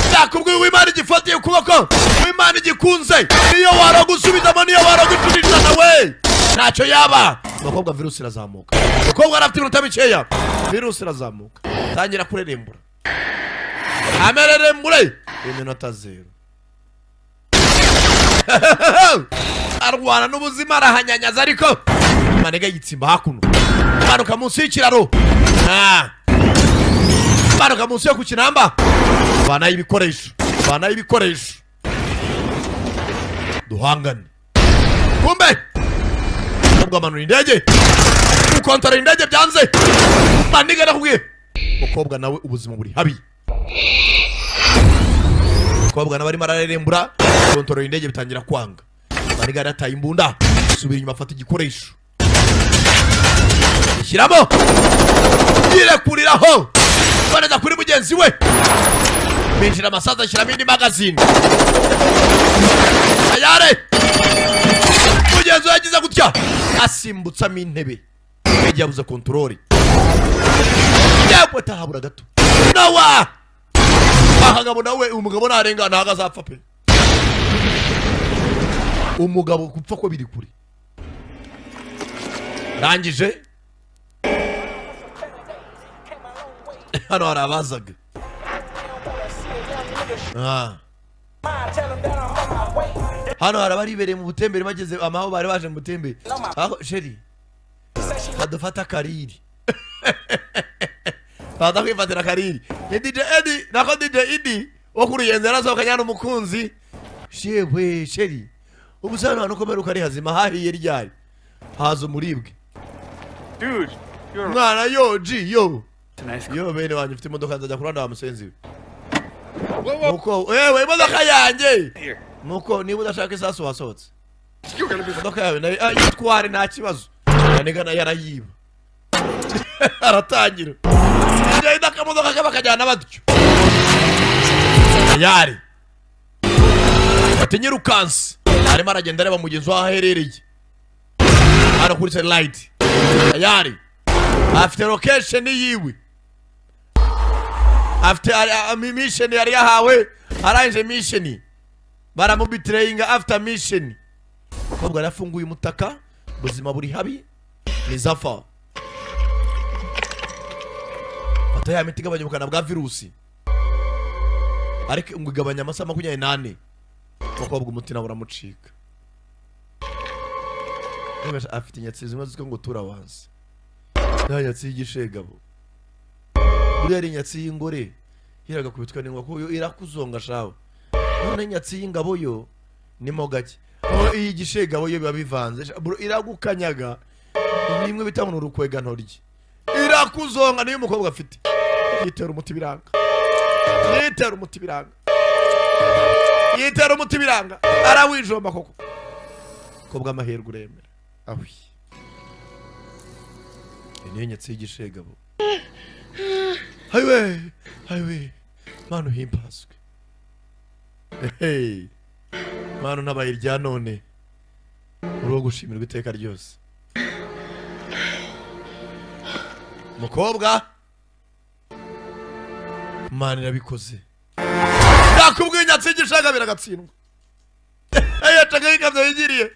Ndakubwiye, uwimana igifatiye ukuboko, uwimana igikunze, niyo waragusubizamo, niyo waragucuririza, we ntacyo yaba. Umukobwa, virusi irazamuka. Umukobwa arafite iminota mikeya. Virusi irazamuka, tangira kurerembura, amererembure iminota 0. Arwana n'ubuzima, arahanyanyaza, ariko manega yitsimba hakuno. Manuka munsi y'ikiraro. Ah. Manuka munsi yo ku kinamba, vanayo ibikoresho, vanayo ibikoresho, duhangane. Kumbe ubwo amanura indege, gukontorora indege byanze. Maniga, nakubwiye, umukobwa nawe ubuzima buri habi. Umukobwa nawe arimo ararerembura, kontorora indege bitangira kwanga. Maniga yarataye imbunda, subira inyuma, afata igikoresho, shyiramo, yirekuriraho boneza kuri mugenzi we. Binjira amasaza, ashyiramo indi magazine ayare. Mugenzi we yagize gutya asimbutsamo intebe, indege yabuze control. Yewe, tahabura gato. Nawa akagabo nawe, umugabo narenga ntago azapfa pe. Umugabo gupfa ko biri kure. Rangije hano hari abazaga. Ah. Hano hari abaribereye mu butembere, bageze amaho bari baje mu butembere. Aho chéri badufata kariri, baza kwifatira kariri. Ni DJ Eddie, nako DJ Idi wo ku Ruyenzi, yarasohokanye hano umukunzi. Shewe chéri, ubu se hano hantu ukomera ukari hazima, hahiye ryari? Haza umuribwe. Dude, you're mwana yo G yo nice. Yo bene wanjye, ufite imodoka, nzajya kuranda wa musenzi we. Nuko wewe imodoka yanjye, nuko niba udashaka isasu wasohotse imodoka yawe nayo yitware, nta kibazo. Maniga nayo arayiba, aratangira igenda akamodoka ke bakajyana batyo. Tayari ati nyirukansi, arimo aragenda areba mugenzi we aho aherereye hano kuri satellite. Tayari afite location yiwe. Afite mission yari yahawe, arangije mission baramubetrayinga. After mission umukobwa yarafunguye umutaka, ubuzima buri habi. Ni Zafa, fata ya miti igabanya ubukana bwa virusi, ariko ngo igabanya amasaha 24. Umukobwa umutima uramucika. Niba afite inyatsi zimwe zitwa ngo turawanze, nta nyatsi y'igishegabo, buriya ari inyatsi y'ingore iragakubitwa n'inkoko yo irakuzonga shawe. None inyatsi y'ingabo yo nimo gake, aho iyi gishegabo yo biba bivanze sha, bro, iragukanyaga. Ni imwe bita ngo ni urukwega ntoryi, irakuzonga. Niyo umukobwa afite, yitera umuti biranga, yitera umuti biranga, yitera umuti biranga, arawijomba koko. Kobwa amahirwe uremera awi. Iyi niyo nyatsi y'igishegabo. Hayiwe, hayiwe, Mana uhimbazwe! Hey, Mana ntabaye irya none, uri uwo gushimirwa iteka ryose. Mukobwa, Mana irabikoze. Nakubwiye, inyatsi y'igishegabo iragatsindwa. Yacaga yikamyo yigiriye.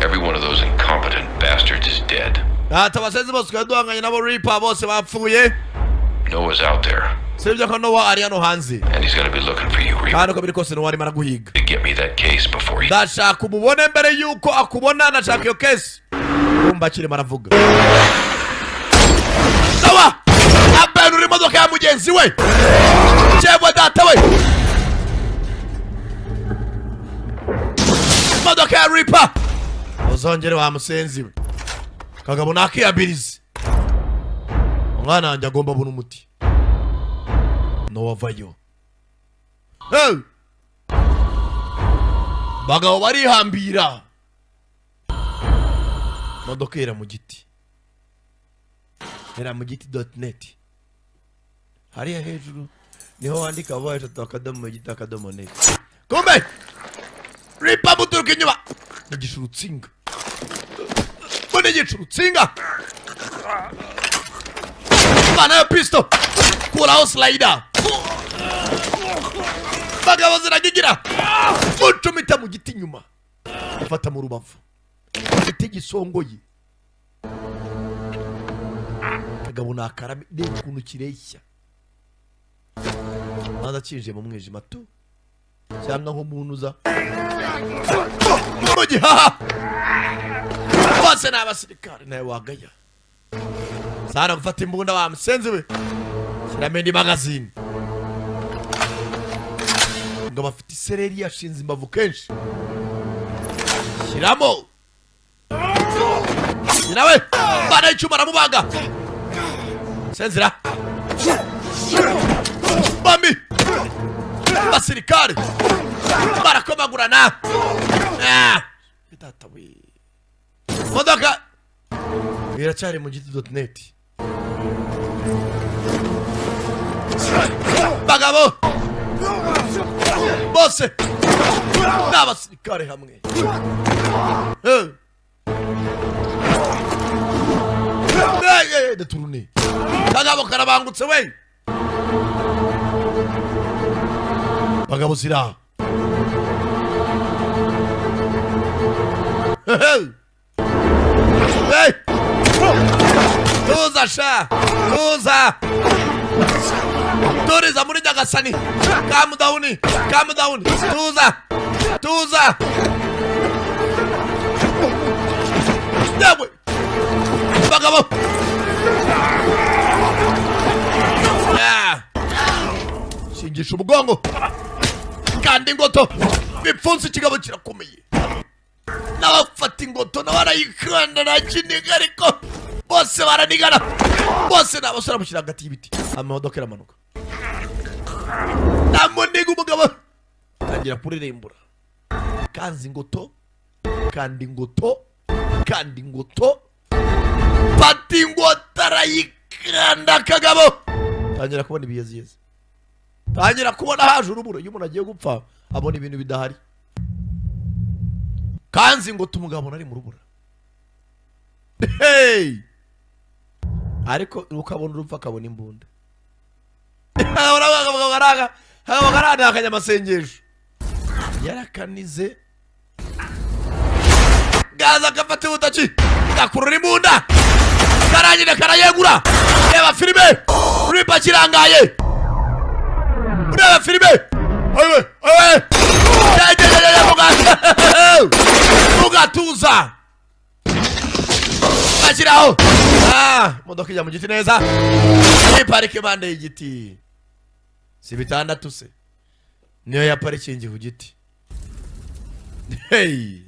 Every one of those incompetent bastards is dead. Ati abasenzi bose twari duhanganye nabo, Reaper, bose bapfuye. Noah's out there, Sibyo ko Noah ari hano hanze, and he's gonna be looking for you, Reaper. kandi uko biri kose Noah arimo araguhiga. To get me that case before he. Ndashaka umubone mbere yuko akubona, ndashaka iyo case. Kumva akirimo aravuga, sawa, abenura imodoka ya mugenzi we. Cyebwe data we, imodoka ya Reaper! Uzongere wa musenzi we. Kagabo nakiyabirize, umwana wanjye agomba abona umuti. Nowavayo. Hey! Bagabo barihambira, imodoka ihera mu giti, hera mu giti.net. Hariya hejuru niho wandika www.giti.net. Kumbe Reaper muturuka inyuma nigisha urutsinga, ngo nigisha urutsinga. Vanayo pistol, kuraho slider. Bagabo ziragigira, mucumita mu giti inyuma, ufata mu rubavu, igiti gisongoye. Kagabo ni akarame, reba ukuntu kireshya. Maze kinjiye mu mwijima tu, cyangwa nk'umuntu uza mu gihaha. Bose ni abasirikare, nawe wagaya sana gufata imbunda wa musenzi we. Shyiramo indi magazine. Ngo bafite isereri, yashinze imbavu kenshi. Shyiramo nawe bana y'icyuma, aramubaga. Senzira bami, basirikare barakomagurana. Ah! Data we, modoka iracyari mu giti.net. Bagabo bose ni abasirikare hamwe. Hey! Hey, hey, deturune. Kagabo karabangutse we. Bagabo zira. Hey! Hey! Tuza sha! Tuza! Turiza muri Nyagasani! Calm down! Calm down! Tuza! Tuza! Yewe! Bagabo! Ah! Shingisha umugongo! Kandi ingoto! Bipfunsi, ikigabo kirakomeye! N'abafata ingoto nawe arayikanda, ntakiniga, ariko bose baranigana, bose ni abasore. Amushyira hagati y'ibiti, amamodoka iramanuka, namuniga. Umugabo atangira kuririmbura, kanze ingoto, kanda ingoto, kanda ingoto, fata ingoto, arayikanda. Kagabo tangira kubona ibiyeziyezi, tangira kubona haje urubura. Iyo umuntu agiye gupfa abona ibintu bidahari. Kanzi ngo umugabo nari mu rubura. Hey! Ariko ukabona urupfu, akabona imbunda. Akagabo akanyamasengesho yarakanize, gaza gafata ubutaki, gakurura imbunda, karangije karayegura. Reba filime, ripa kirangaye, ureba filime. Oye oye, mu gatuza bashyiraho. Ah, imodoka ijya mu giti neza, iparika impande y'igiti. Si bitandatu se niyo ya parikingi ku giti? Hey,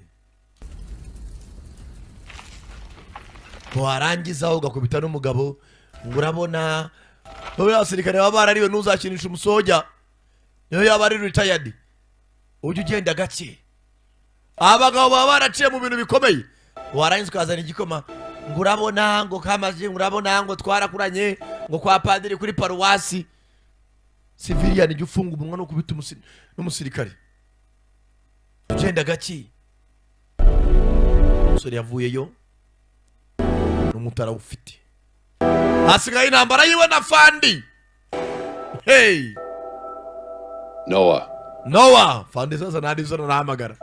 warangiza ugakubita n'umugabo ngo urabona baba abasirikare baba barariwe. Ntuzakinisha umusoja niyo yaba ari retired, ujye ugenda gake. Abagabo baba baraciye mu bintu bikomeye. Warangiza ukazana igikoma ngo urabona ngo kamaze, ngo urabona ngo twarakuranye ngo kwa padiri kuri paruwasi. Civilian, jya ufunga umunwa no kubita n'umusirikare, ugenda gake. Umusore yavuyeyo n'umutara ufite, hasigaye intambara yiwe na fandi. Hey. Noah, Noah, fandi sasa narizo narahamagara.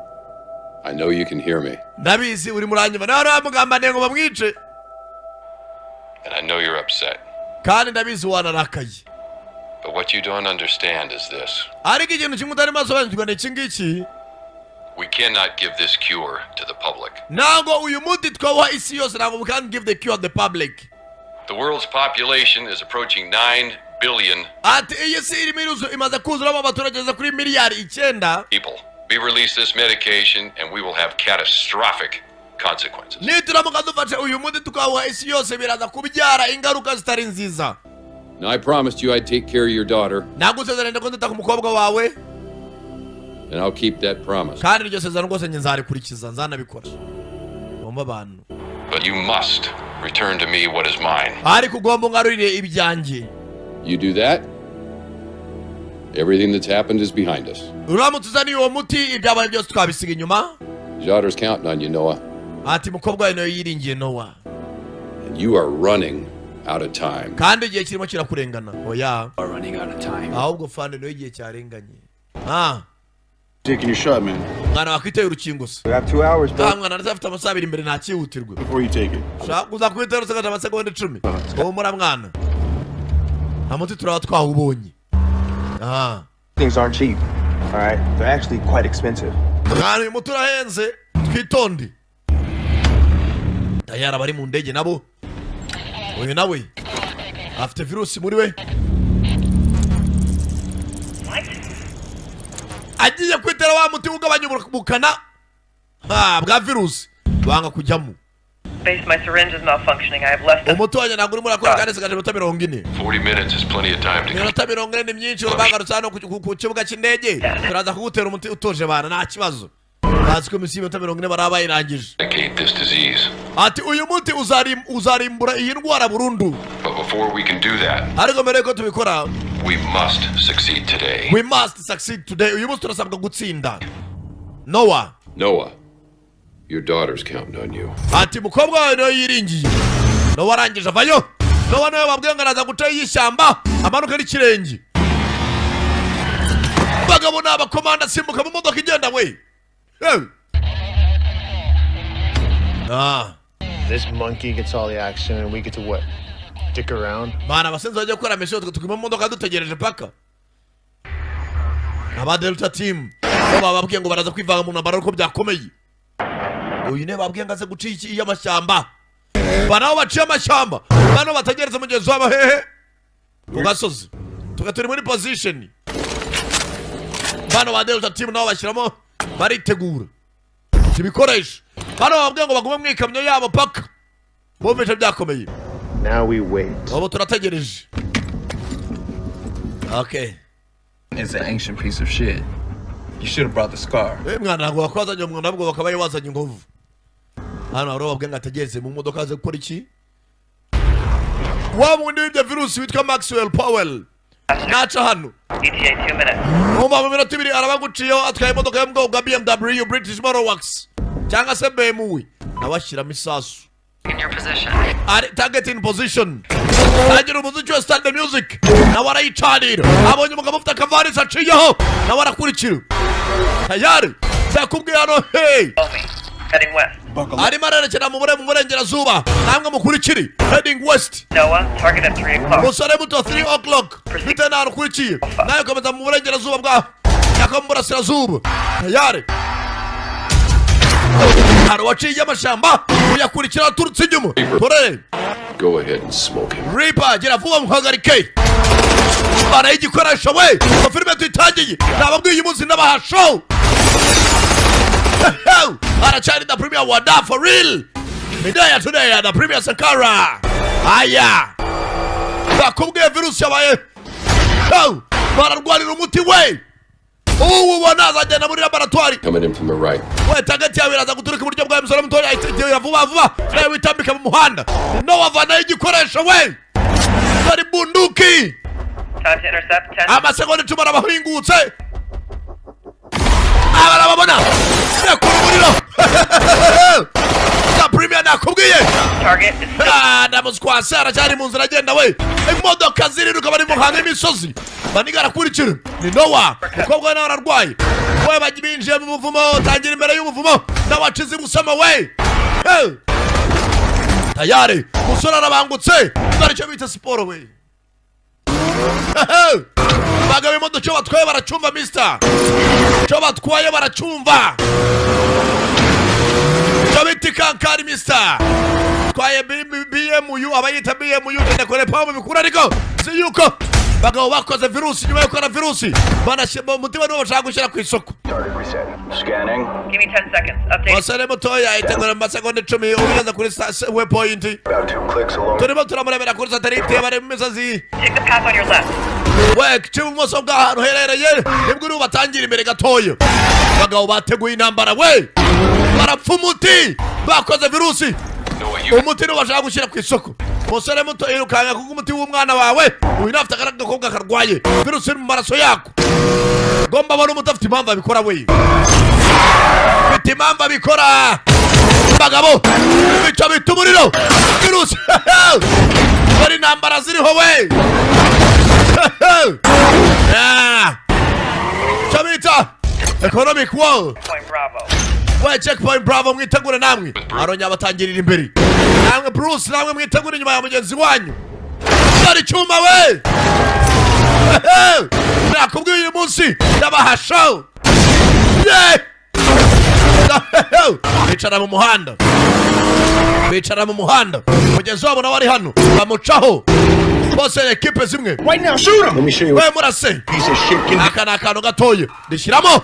I know you can hear me, Ndabizi uri muranyuma, nawe bamugambaniye ngo bamwice. And I know you're upset. Kandi ndabizi wanarakaye. But what you don't understand is this: Ariko ikintu kimwe utarimo asobanukirwa ni iki ngiki. We cannot give this cure to the public. Ntabwo uyu muti twawuha isi yose, ntabwo we can't give the cure to the public. The world's population is approaching 9 billion Ati iyi si irimo iruzu, imaze kuzuramo abaturage bageze kuri miliyari 9 people. We release this medication and we will have catastrophic consequences. Nituramuka dufashe uyu muti tukawuha isi yose, biraza kubyara ingaruka zitari nziza. Now, I promised you I'd take care of your daughter, Nagusezeranye ko ndita ku mukobwa wawe, and I'll keep that promise. kandi iryo sezerano rwose njye nzarikurikiza, nzanabikora. Bumva abantu. But you must return to me what is mine. Ariko ugomba ungarurire ibyanjye. You do that, everything that's happened is behind us. Uramutse uzaniye uwo muti, ibyabaye byose twabisiga inyuma. Your daughter's counting on you, Noah, Ati mukobwa wawe niwe yiringiye, Nowa. and you are running out of time. Kandi igihe kirimo kirakurengana. Oya, Are running out of time. ahubwo fande niwe igihe cyarenganye. Ah. Taking your shot, man. Mwana, wakwiteye urukingo se? We have 2 hours, bro. Ah, mwana, ndacyafite amasaha 2 imbere, ntakihutirwe. Before you take it. Ushaka kuza kwitera usigaje amasegonda 10. Humura mwana, nta muti turaba twawubonye. Ah. Things aren't cheap. All right, they're actually quite expensive. Mwana, uyu muti urahenze, twitonde. Tayari abari mu ndege nabo, uyu nawe afite virusi muri we, agiye kwitera wa muti ugabanya ubukana bwa virusi, banga kujyamo. Base, my syringe is malfunctioning. I have less than Umuti wanjye ntabwo urimo urakora kandi nsigaje iminota 40. 40 minutes is plenty of time to Iminota 40 ni myinshi. Bagarutse hano ku kibuga cy'indege, turaza kugutera umuti utuje bana, nta kibazo. Bazi ko iminsi y'iminota 40 baraba bayirangije. eradicate this disease. Ati uyu muti uzarimbura iyi ndwara burundu. But before we can do that, Ariko mbere yuko tubikora, we must succeed today. we must succeed today. Uyu munsi turasabwa gutsinda, Noah. Noah, your daughter's counting on you. Ati mukobwa wawe niwe yiringiye. Noah arangije avayo. Noah niwe babwiye ngo araza guca y'ishyamba amanuka n'ikirenge. Bagabo ni abakomanda, simbuka mu modoka igenda we. Hey. Ah. This monkey gets all the action and we get to what? Dick around? Bana, abasenzi bajya gukora mission, twe tuguma mu modoka dutegereje paka aba Delta Team bo bababwiye ngo baraza kwivanga mu ntambara ariko byakomeye. Uyu niwe babwiye ngo aze guca iki y'amashyamba. Bana, baciye amashyamba, bano bategereze mugenzi wabo hehe? Ku gasozi. Tuga turi muri position. Bano ba Delta Team nabo bashyiramo, baritegura ibikoresho. Bano bababwiye ngo bagume mu ikamyo yabo paka bumvise byakomeye. Now we wait. Ubu turategereje, okay. It's an ancient piece of shit. You should have brought the scar. Eh, mwana, ntabwo wakwazanye umwana, ahubwo bakaba wazanye inkovu. Hano hari bababwiye ngo ategereze mu modoka aze gukora iki? Wa wundi w'ibyo virusi witwa Maxwell Powell naca hano. ETA 2 minutes. Mumva, mu minota 2 arabaguciyeho, atwaye imodoka yo mu bwoko bwa BMW, British Motor Works cyangwa se BMW, nawe ashyiramo isasu. In your position. Ari target in position. Tangira umuziki wa, start the music. Nawe arayicanira. Abonye umugabo ufite akavarisi aciyeho, nawe arakurikira. Tayari ndakubwiye hano, hey. Heading west. Arimo arerekera mu burengerazuba, namwe mukurikire, heading west. Noah, target at 3 o'clock. Musore muto, 3 o'clock, bitewe n'ahantu ukurikiye, nawe komeza mu burengerazuba bwa cyangwa mu burasirazuba. Tayari hari uwaciye amashyamba, uyakurikira aturutse inyuma torere. Go ahead and smoke him. Reaper, gira vuba muhagarike. Bana igikoresho we, ngo filime tuyitangiye. Nababwiye uyu munsi ndabaha show. Aracyari the premier wada for real. Midaya today the premier Sankara. Aya, bakubwiye virusi yabaye. Bararwanira umuti we. Ubu ubona azagenda muri laboratwari. Coming in from the right. We, target yawe iraza guturuka iburyo bwawe. Musore mutoya, ahita vuba vuba, nawe witambika mu muhanda. No wavanayo igikoresho we, dore bunduki. Time to intercept. 10. Amasegonda 10, arabahingutse, aba arababona, rekura umuriro. The premier, nakubwiye. Target is Ah, ndamuswase, aracyari mu nzira agenda we. Imodoka ziriruka, bari mu muhanda y'imisozi, baniga arakurikira. Ni Nowa, umukobwa we nawe ararwaye we. Bajya binjiye mu buvumo, tangira imbere y'ubuvumo, nawe acize ibusama we. Hey! Tayari umusore arabangutse, dore icyo bita siporo we. Hey! Bagabo, imodoka icyo batwaye baracyumva, mister, icyo batwaye baracyumva, icyo bita ikankari, mister. Twaye BMU, abayita BMU, genda kure pamu bikura. Ariko si yuko bagabo bakoze virusi, nyuma yo gukora virusi banashyira umutima niwo bashaka gushyira ku isoko. Target reset. Scanning. Give me 10 seconds. Update. Musore mutoya, itegura mu masegonda 10 ubigeze kuri waypoint. About two clicks along. Turimo turamurebera kuri satellite, bari mu misozi. Take the path on your left. We, cy'ibumoso bw'ahantu uherereye nibwo uri bubatangira imbere gatoya. Abagabo bateguye intambara we, barapfa umuti, bakoze virusi, umuti niwo bashaka gushyira ku isoko. Musore muto, irukanka kuko umuti w'umwana wawe uyu nawe afite agakobwa karwaye virusi iri mu maraso yako. Ngomba abona umuti, afite impamvu abikora we, afite impamvu abikora. Bagabo, bica bita umuriro virusi, dore intambara ziriho we. Ah. Icyo bita economic war. Point Bravo. We, checkpoint Bravo, mwitegure namwe. Arongera abatangirira imbere. Namwe Bruce, namwe mwitegure inyuma ya mugenzi wanyu. Dore icyuma we. Nakubwiye uyu munsi ndabaha show. Yeah! Bicara mu muhanda, bicara mu muhanda. Mugenzi wabo nawe ari hano, bamucaho bose, ekipe zimwe. Right now, shoot him! Let me show you. We, murase. Piece of shit can Aka ni akantu gatoya rishyiramo.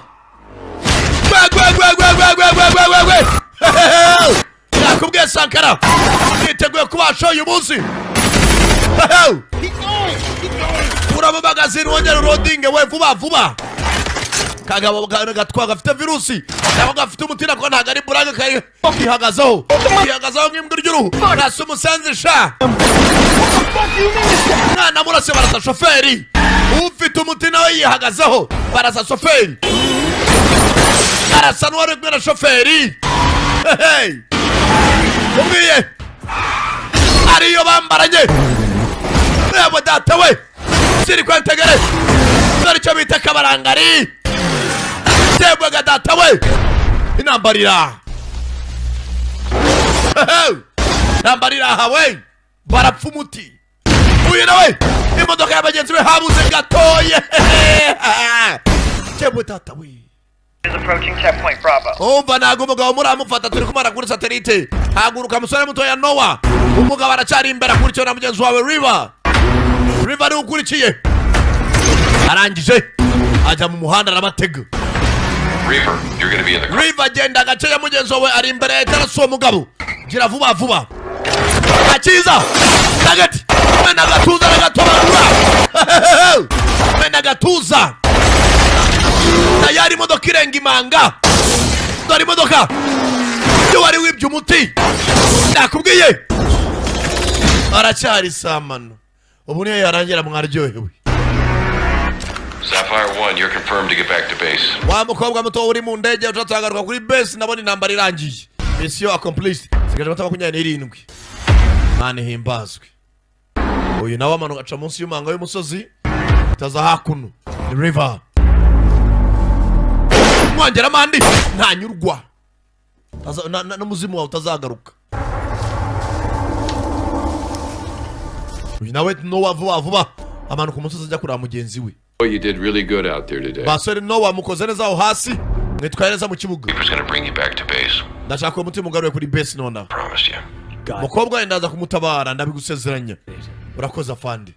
Gwe gwe gwe gwe gwe gwe gwe gwe gwe gwe. Nakubwiye Sankara niteguye kubasha uyu munsi. Kuramo magazine, wongere urodinge we, vuba vuba. Kagabo gatwa gafite virusi nako gafite umuti, nako ntabwo ari burage, kari kihagazeho, kihagazeho nk'imbwa ry'uruhu. Nasa umusenzi sha. Mwana murase, barasa shoferi. Ufite umuti nawe yihagazeho, barasa shoferi, arasa n'uwari kumwe na shoferi. Hey! Umwiye ariyo bambaranye. Yebo data we, siri kwentegere, dore icyo bita kabarangari. Yebwaga data we, intambara, intambara iraha we, barapfa umuti. Uyu nawe imodoka ya bagenzi be habuze gatoye. Yebwe data we. Is approaching checkpoint Bravo. Umva, ntabwo umugabo muramufata, turi kumara kuri satellite. Haguruka musore mutoya Nowa, umugabo aracyari imbere, akurikiwe na mugenzi wawe River. River niwe ukurikiye. Arangije ajya mu muhanda arabatega. Reaper, you're gonna be in the car. River, agenda agace ya mugenzi wawe ari imbere ya etarasi. Uwo mugabo gira vuba vuba, akiza nagati, mena agatuza n'agatobanura, mena agatuza. Tayari imodoka irenga imanga. Dore imodoka iyo wari wibye umuti. Nakubwiye aracyari samano, ubu niyo yarangira mwaryohewe. Sapphire 1, you're confirmed to get back to base. Wa mukobwa muto uri mu ndege, ushatse kuri base, ndabona intambara irangiye, mission accomplished. Sigaje amata 27. Mana ihimbazwe. Uyu nawe amanuka aca munsi y'umanga y'umusozi, taza hakuno ni River. Mwongera amandi ntanyurwa. N'umuzimu wawe utazagaruka. Uyu nawe Nowa vuba vuba amanuka umusozi ajya kureba mugenzi we. Oh, you did really good out there today. Basore, Nowa, mukoze neza aho hasi, mwitwaye neza mu kibuga. Reaper's gonna bring you back to base. Ndashaka uwo mutima ugaruye kuri base nonaha. Promised you. Mukobwa we ndaza kumutabara, ndabigusezeranya. Urakoze, afande.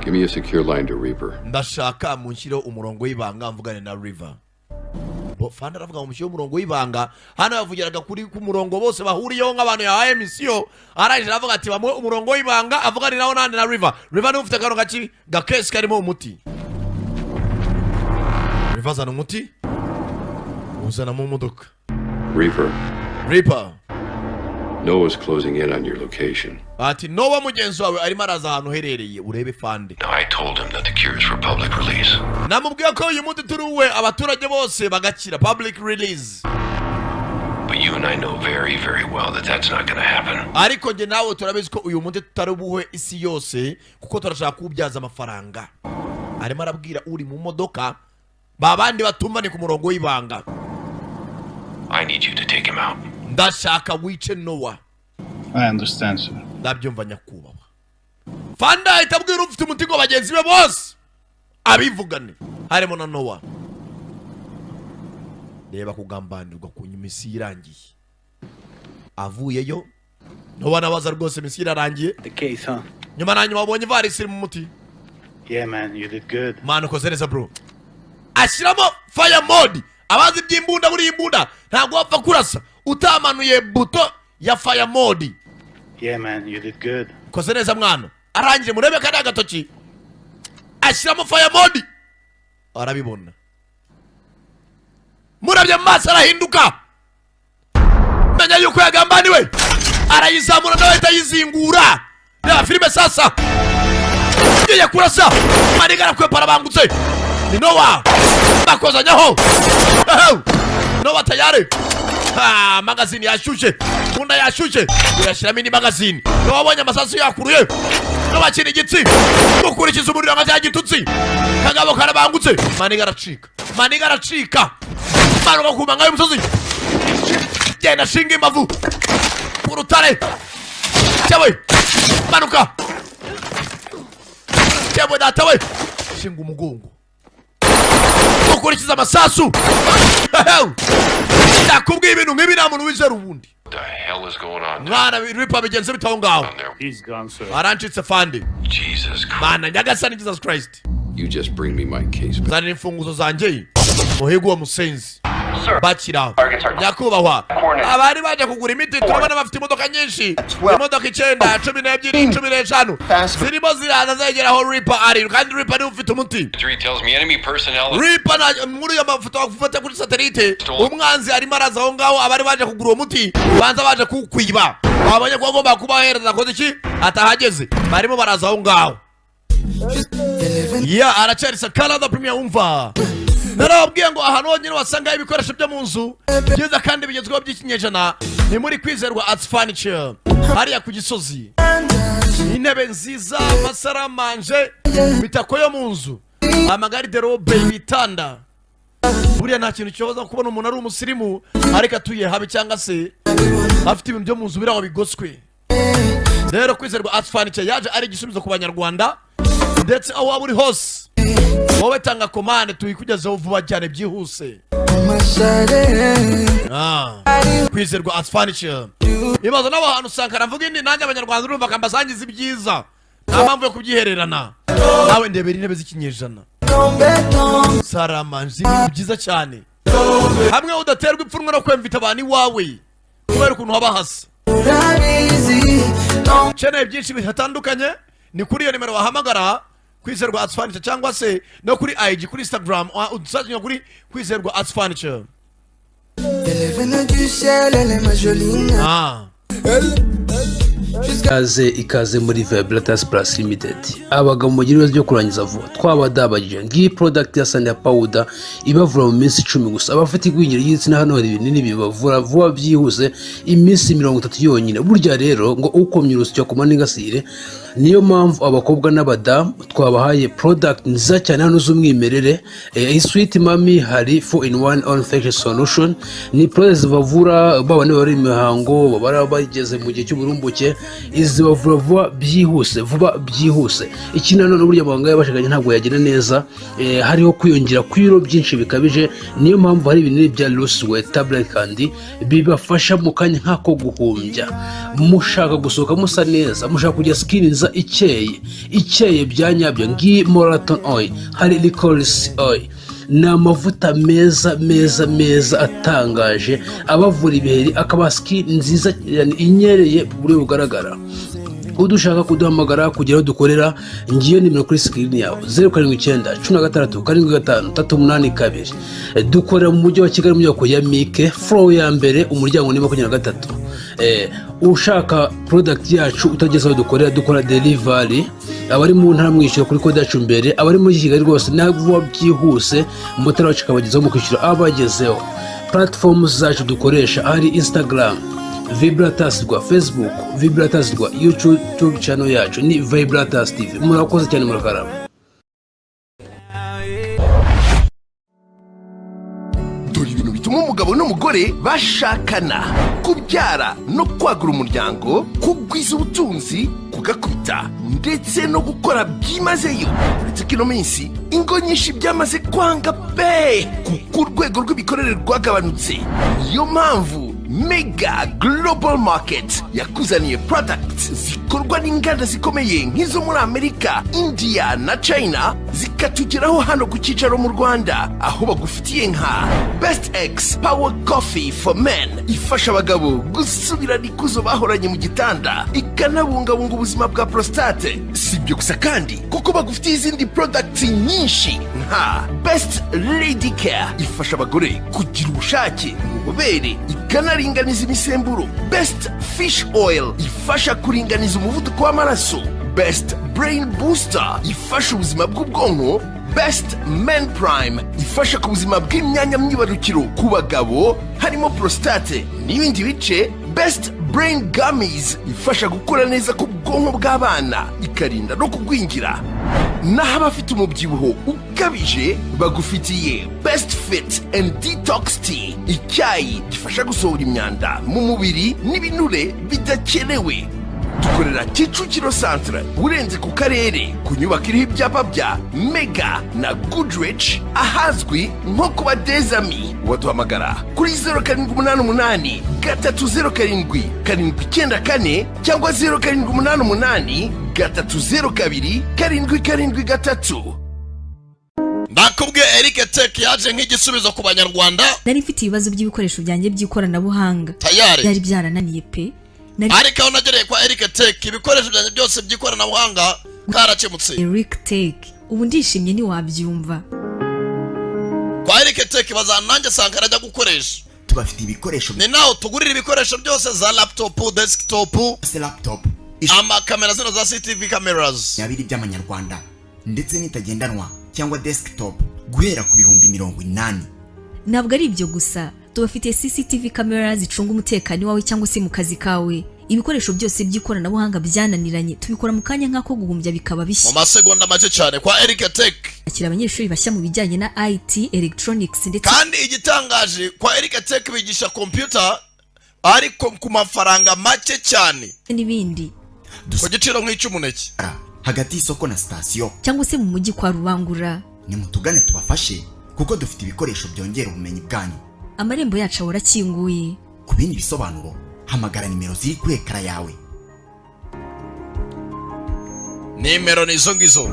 Give me a secure line to Reaper. Ndashaka munshyireho umurongo w'ibanga mvugane na River. Fande aravuga ngo mushyire umurongo w'ibanga. Hano yavugiraga kuri ku murongo bose bahuriyeho nk'abantu yahaye misiyo. Arangije aravuga ati bamuhe umurongo w'ibanga avuganiraho nande? Na River. River niwe ufite akantu gaki gakesi karimo umuti. River azana umuti, uzana mu modoka. Reaper, Reaper. Noah's closing in on your location. Ati Nowa mugenzi wawe arimo araza ahantu uherereye, urebe, fande. Now, I told him that the cure is for public release. Namubwiye ko uyu muti turi uwe, abaturage bose bagakira, public release. But you and I know very, very well that that's not gonna happen. Ariko njye nawe turabizi ko uyu muti tutari buhe isi yose, kuko turashaka kuwubyaza amafaranga. Arimo arabwira uri mu modoka, ba bandi batumva ni ku murongo w'ibanga. I need you to take him out. Ndashaka wice Nowa. I understand, sir. Ndabyumva, nyakubahwa. Fanda ahita abwira ufite umuti ngo bagenzi be bose abivugane, harimo na Nowa. Reba kugambanirwa ku nyuma, isi irangiye avuyeyo. Nowa nabaza rwose, misiyo irarangiye. The case, huh? Nyuma na nyuma wabonye ivarisi iri mu muti. Yeah, man, you did good. Mwana, ukoze neza, bro. Ashyiramo fire mode. Abazi iby'imbunda, buriya imbunda ntabwo wapfa kurasa utamanuye buto ya fire mode. Yeah, man, you did good. Ukoze neza, mwana. Arangije murebe kariya agatoki, ashyiramo fire mode, arabibona. Murabye mu maso arahinduka, menya yuko yagambaniwe. Arayizamura nawe ahita ayizingura. Reba filime sasa, ngiye kurasa maniga, arakwepa, arabangutse. Ni Nowa bakozanyaho. Ehew! Nowa tayari. Ha, magazini yashyushye, munda yashyushye, uyashyiramo indi magazini. Nowa abonye amasasu yakuruye. Nowa akina igitsi, gukurikiza umuriro nka cya gitutsi. Kagabo karabangutse, maniga aracika, maniga aracika, manuka ku manga y'umusozi, genda shinga imbavu ku rutare cyawe, manuka cyawe, data we, shinga umugongo, ukurikiza amasasu. Ndakubwiye, ibintu nk'ibi nta muntu wizera ubundi. What the hell is going on? Mwana Ripa, bigenze bite aho ngaho? He's gone, sir. Arancitse, fandi. Jesus Christ. Mana nyagasani, Jesus Christ. You just bring me my case. Zanira imfunguzo zanjye muhigo uwo musenzi. Bakira, nyakubahwa, abari baje kugura imiti turabona bafite imodoka nyinshi, imodoka icyenda, 12, 15, zirimo ziraza zegera aho Ripa ari, kandi Ripa niwe ufite umuti. Three tells me enemy personnel. Ripa na muri iyo mafoto bafata kuri satelite, umwanzi arimo araza aho ngaho. Abari baje kugura uwo muti banza baje kuwukwiba, babonye ko agomba kubahereza, akoze iki atahageze, barimo baraza aho ngaho. Ya aracyari Sankara Premier. Umva, narababwiye ngo ahantu honyine wasangaho ibikoresho byo mu nzu byiza kandi bigezweho by'ikinyejana ni muri Kwizerwa Arts Furniture, hariya ku Gisozi. Intebe nziza, amasaramanje, imitako yo mu nzu, amagariderobe, ibitanda. Buriya nta kintu kibaza kubona umuntu ari umusirimu ariko atuye habi, cyangwa se afite ibintu byo mu nzu biri aho bigoswe. Rero Kwizerwa Arts Furniture yaje ari igisubizo ku Banyarwanda, ndetse aho waba uri hose wowe tanga komande tuyikugezeho vuba cyane byihuse. Kwizerwa Arts Furniture ibaza n'aho hantu usanga aravuga indi nanjye Abanyarwanda urumva akambasangiza ibyiza, nta mpamvu yo kubyihererana. Nawe ndebera intebe z'ikinyejana, saramanje, ibintu byiza cyane, hamwe udaterwa ipfunwe no kwemvita abantu iwawe kubera ukuntu haba hasa. Ukeneye byinshi bitandukanye, ni kuri iyo nimero wahamagara Kwizerwa Arts Furniture, cyangwa se no kuri IG, kuri Instagram udusazanya kuri Kwizerwa Arts Furniture. Elle est venue du ciel, elle est ma jolie. Ah. Elle, Ikaze, ikaze muri Vibratas Plus Limited. Abagabo mugira ibibazo byo kurangiza vuba, twabadabagije. Ngiyi product ya Sanya Powder ibavura mu minsi 10 gusa. Abafite igwingira ry'igitsina, hano hari ibinini bibavura vuba byihuse, iminsi 30 yonyine. Burya rero ngo ukomye urusyo akoma n'ingasire. Niyo mpamvu abakobwa n'abadamu twabahaye product nziza cyane hano z'umwimerere. Sweet Mami, hari 4 in 1 all infection solution. Ni product zibavura baba niba bari imihango, baba bageze mu gihe cy'uburumbuke, izi bavura vuba byihuse, vuba byihuse. Ikindi nanone, burya amabanga y'abashakanye ntabwo yagenda neza hariho kwiyongera kw'ibiro byinshi bikabije. Niyo mpamvu hari ibinini bya Lusiwe tablet kandi bibafasha mu kanya nk'ako guhumbya. Mushaka gusohoka musa neza, mushaka kugira skin nziza ikeye, ikeye bya nyabyo, ngiyi Moraton oil. Hari licorice oil, ni amavuta meza meza meza atangaje abavura ibiheri, akaba skin nziza yani inyereye ku buryo bugaragara. Udushaka kuduhamagara kugira aho dukorera, ngiyo nimero kuri screen yawe: 0791675382. Dukorera mu mujyi wa Kigali, mu nyubako ya Mike, floor ya mbere, umuryango ni 23. Ushaka product yacu utageze aho dukorera, dukora delivery. Abari mu ntara mwishyura kuri kode yacu mbere, abari muri Kigali rwose ntabwo byihuse, motari wacu akabagezaho mu kwishyura abagezeho. Platform zacu dukoresha, hari Instagram Vibratas rwa, Facebook Vibratas rwa, YouTube channel yacu ni Vibratas TV. Murakoze cyane, murakarama. Dore ibintu bituma umugabo n'umugore bashakana: kubyara no kwagura umuryango, kugwiza ubutunzi, kugakubita ndetse no gukora byimazeyo. Uretse ko ino minsi ingo nyinshi byamaze kwanga pe, kuko urwego rw'imikorere rwagabanutse. Niyo mpamvu Mega Global Market yakuzaniye products zikorwa n'inganda zikomeye nk'izo muri Amerika, India na China, zikatugeraho hano ku cyicaro mu Rwanda, aho bagufitiye nka Best X Power Coffee for Men, ifasha abagabo gusubirana ikuzo bahoranye mu gitanda, ikanabungabunga ubuzima bwa prostate. Si ibyo gusa kandi, kuko bagufitiye izindi products nyinshi nka Best Lady Care, ifasha abagore kugira ubushake mu bubobere, ikanaringaniza imisemburo, Best Fish Oil, ifasha kuringaniza umuvuduko w'amaraso, Best Brain Booster, ifasha ubuzima bw'ubwonko, Best Men Prime, ifasha ku buzima bw'imyanya myibarukiro ku bagabo harimo prostate n'ibindi bice, Best Brain Gummies, ifasha gukura neza ku bwonko bw'abana, ikarinda no kugwingira. Naho abafite umubyibuho ukabije, bagufitiye Best Fit and Detox Tea, icyayi gifasha gusohora imyanda mu mubiri n'ibinure bidakenewe. Dukorera Kicukiro Centre, urenze ku karere, ku nyubako iriho ibyapa bya Mega na Goodrich, ahazwi nko kuba Dezami. Waduhamagara kuri 0788307794 cyangwa 0788302773. Ndakubwiye, Eric Tech yaje nk'igisubizo ku Banyarwanda. Nari mfite ibibazo by'ibikoresho byanjye by'ikoranabuhanga. Tayari. Byari byarananiye pe. Nari Ariko aho nagereye kwa Eric Tech, ibikoresho byanjye byose by'ikoranabuhanga karakemutse. Eric Tech, ubu ndishimye ntiwabyumva. Kwa Eric Tech bazana nanjye Sankara ajya gukoresha. Tubafite ibikoresho Ni naho tugurira ibikoresho byose, za laptop, desktop, laptop, amakamera zino za CCTV cameras. Abiri by'amanyarwanda ndetse n'itagendanwa cyangwa desktop guhera ku 80,000. Ntabwo ari ibyo gusa, tubafitiye CCTV camera zicunga umutekano wawe cyangwa se mu kazi kawe. Ibikoresho byose by'ikoranabuhanga byananiranye, tubikora mu kanya nk'ako guhumbya bikaba Mu bishya. masegonda make cyane kwa Eric Tech. Akira abanyeshuri bashya mu bijyanye na IT, electronics ndetse Kandi igitangaje, kwa Eric Tech bigisha computer ariko ku mafaranga make cyane, n'ibindi. Ku giciro nk'icy'umuneke. Hagati y'isoko na sitasiyo Cyangwa se mu mujyi kwa Rubangura. Nimutugane tubafashe, kuko dufite ibikoresho byongera ubumenyi bwanyu. Amarembo yacu ahora akinguye. Ku bindi bisobanuro, hamagara nimero ziri kuri écran yawe. Nimero ni izo ngizo: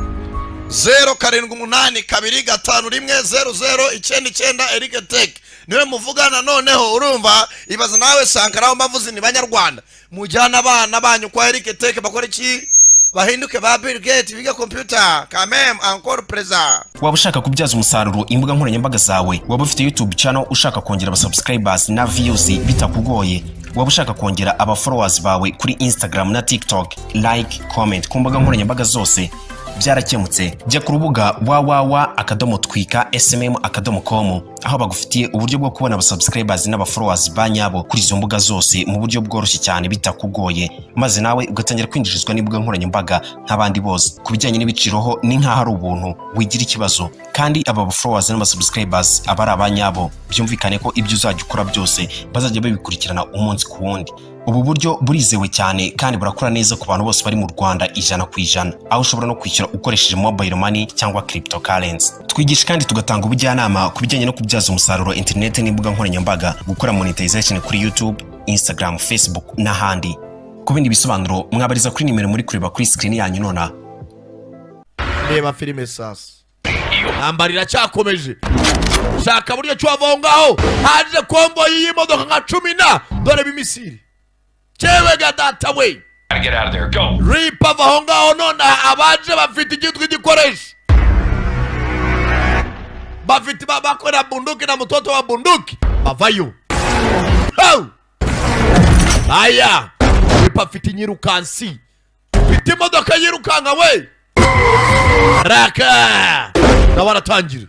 0782510099. Eric Tech niwe muvugana. Noneho urumva, ibaza nawe Sankara, aho mbavuze ni Banyarwanda, mujyana abana banyu kwa Eric Tech, bakora iki? Bahinduke ba Bill Gates, biga computer kamem encore présent. Waba ushaka kubyaza umusaruro imbuga nkoranyambaga zawe, waba ufite YouTube channel ushaka kongera abasubscribers na views bitakugoye, Waba ushaka kongera aba followers bawe kuri Instagram na TikTok, like, comment ku mbuga nkoranyambaga zose? Byarakemutse. Jya ku rubuga www.twika smm.com, aho bagufitiye uburyo bwo kubona abasubscribers n'abafollowers ba nyabo kuri izo mbuga zose mu buryo bworoshye cyane bitakugoye, maze nawe ugatangira kwinjirizwa n'imbuga nkoranyambaga nk'abandi bose. Ku bijyanye n'ibiciro ho ni nk'aho ari ubuntu, wigira ikibazo. Kandi aba followers n'abasubscribers aba ari abanyabo, byumvikane ko ibyo uzajya ukora byose bazajya babikurikirana umunsi ku wundi. Ubu buryo burizewe cyane kandi burakora neza ku bantu bose bari mu Rwanda 100%, aho ushobora no kwishyura ukoresheje mobile money cyangwa cryptocurrency. Twigisha kandi tugatanga ubujyanama ku bijyanye no kubyaza umusaruro internet n'imbuga nkoranyambaga, gukora monetization kuri YouTube, Instagram, Facebook n'ahandi. Ku bindi bisobanuro mwabariza kuri nimero muri kureba kuri screen yanyu nonaha. Reba filime sasa, intambara iracyakomeje. Shaka buryo ki wava aho ngaho. Haje convoy y'imodoka nka 10 na dore b'imisiri cyewe ga data we. Gotta get out of there. Go. Reaper, ava aho ngaho nonaha. Abaje bafite igitwi gikoresho bafite bakorera bunduki na mutoto wa bunduki bavayo. Ho! Aya Reaper afite inyirukansi, afite imodoka yirukanka we. Raka nawe aratangira,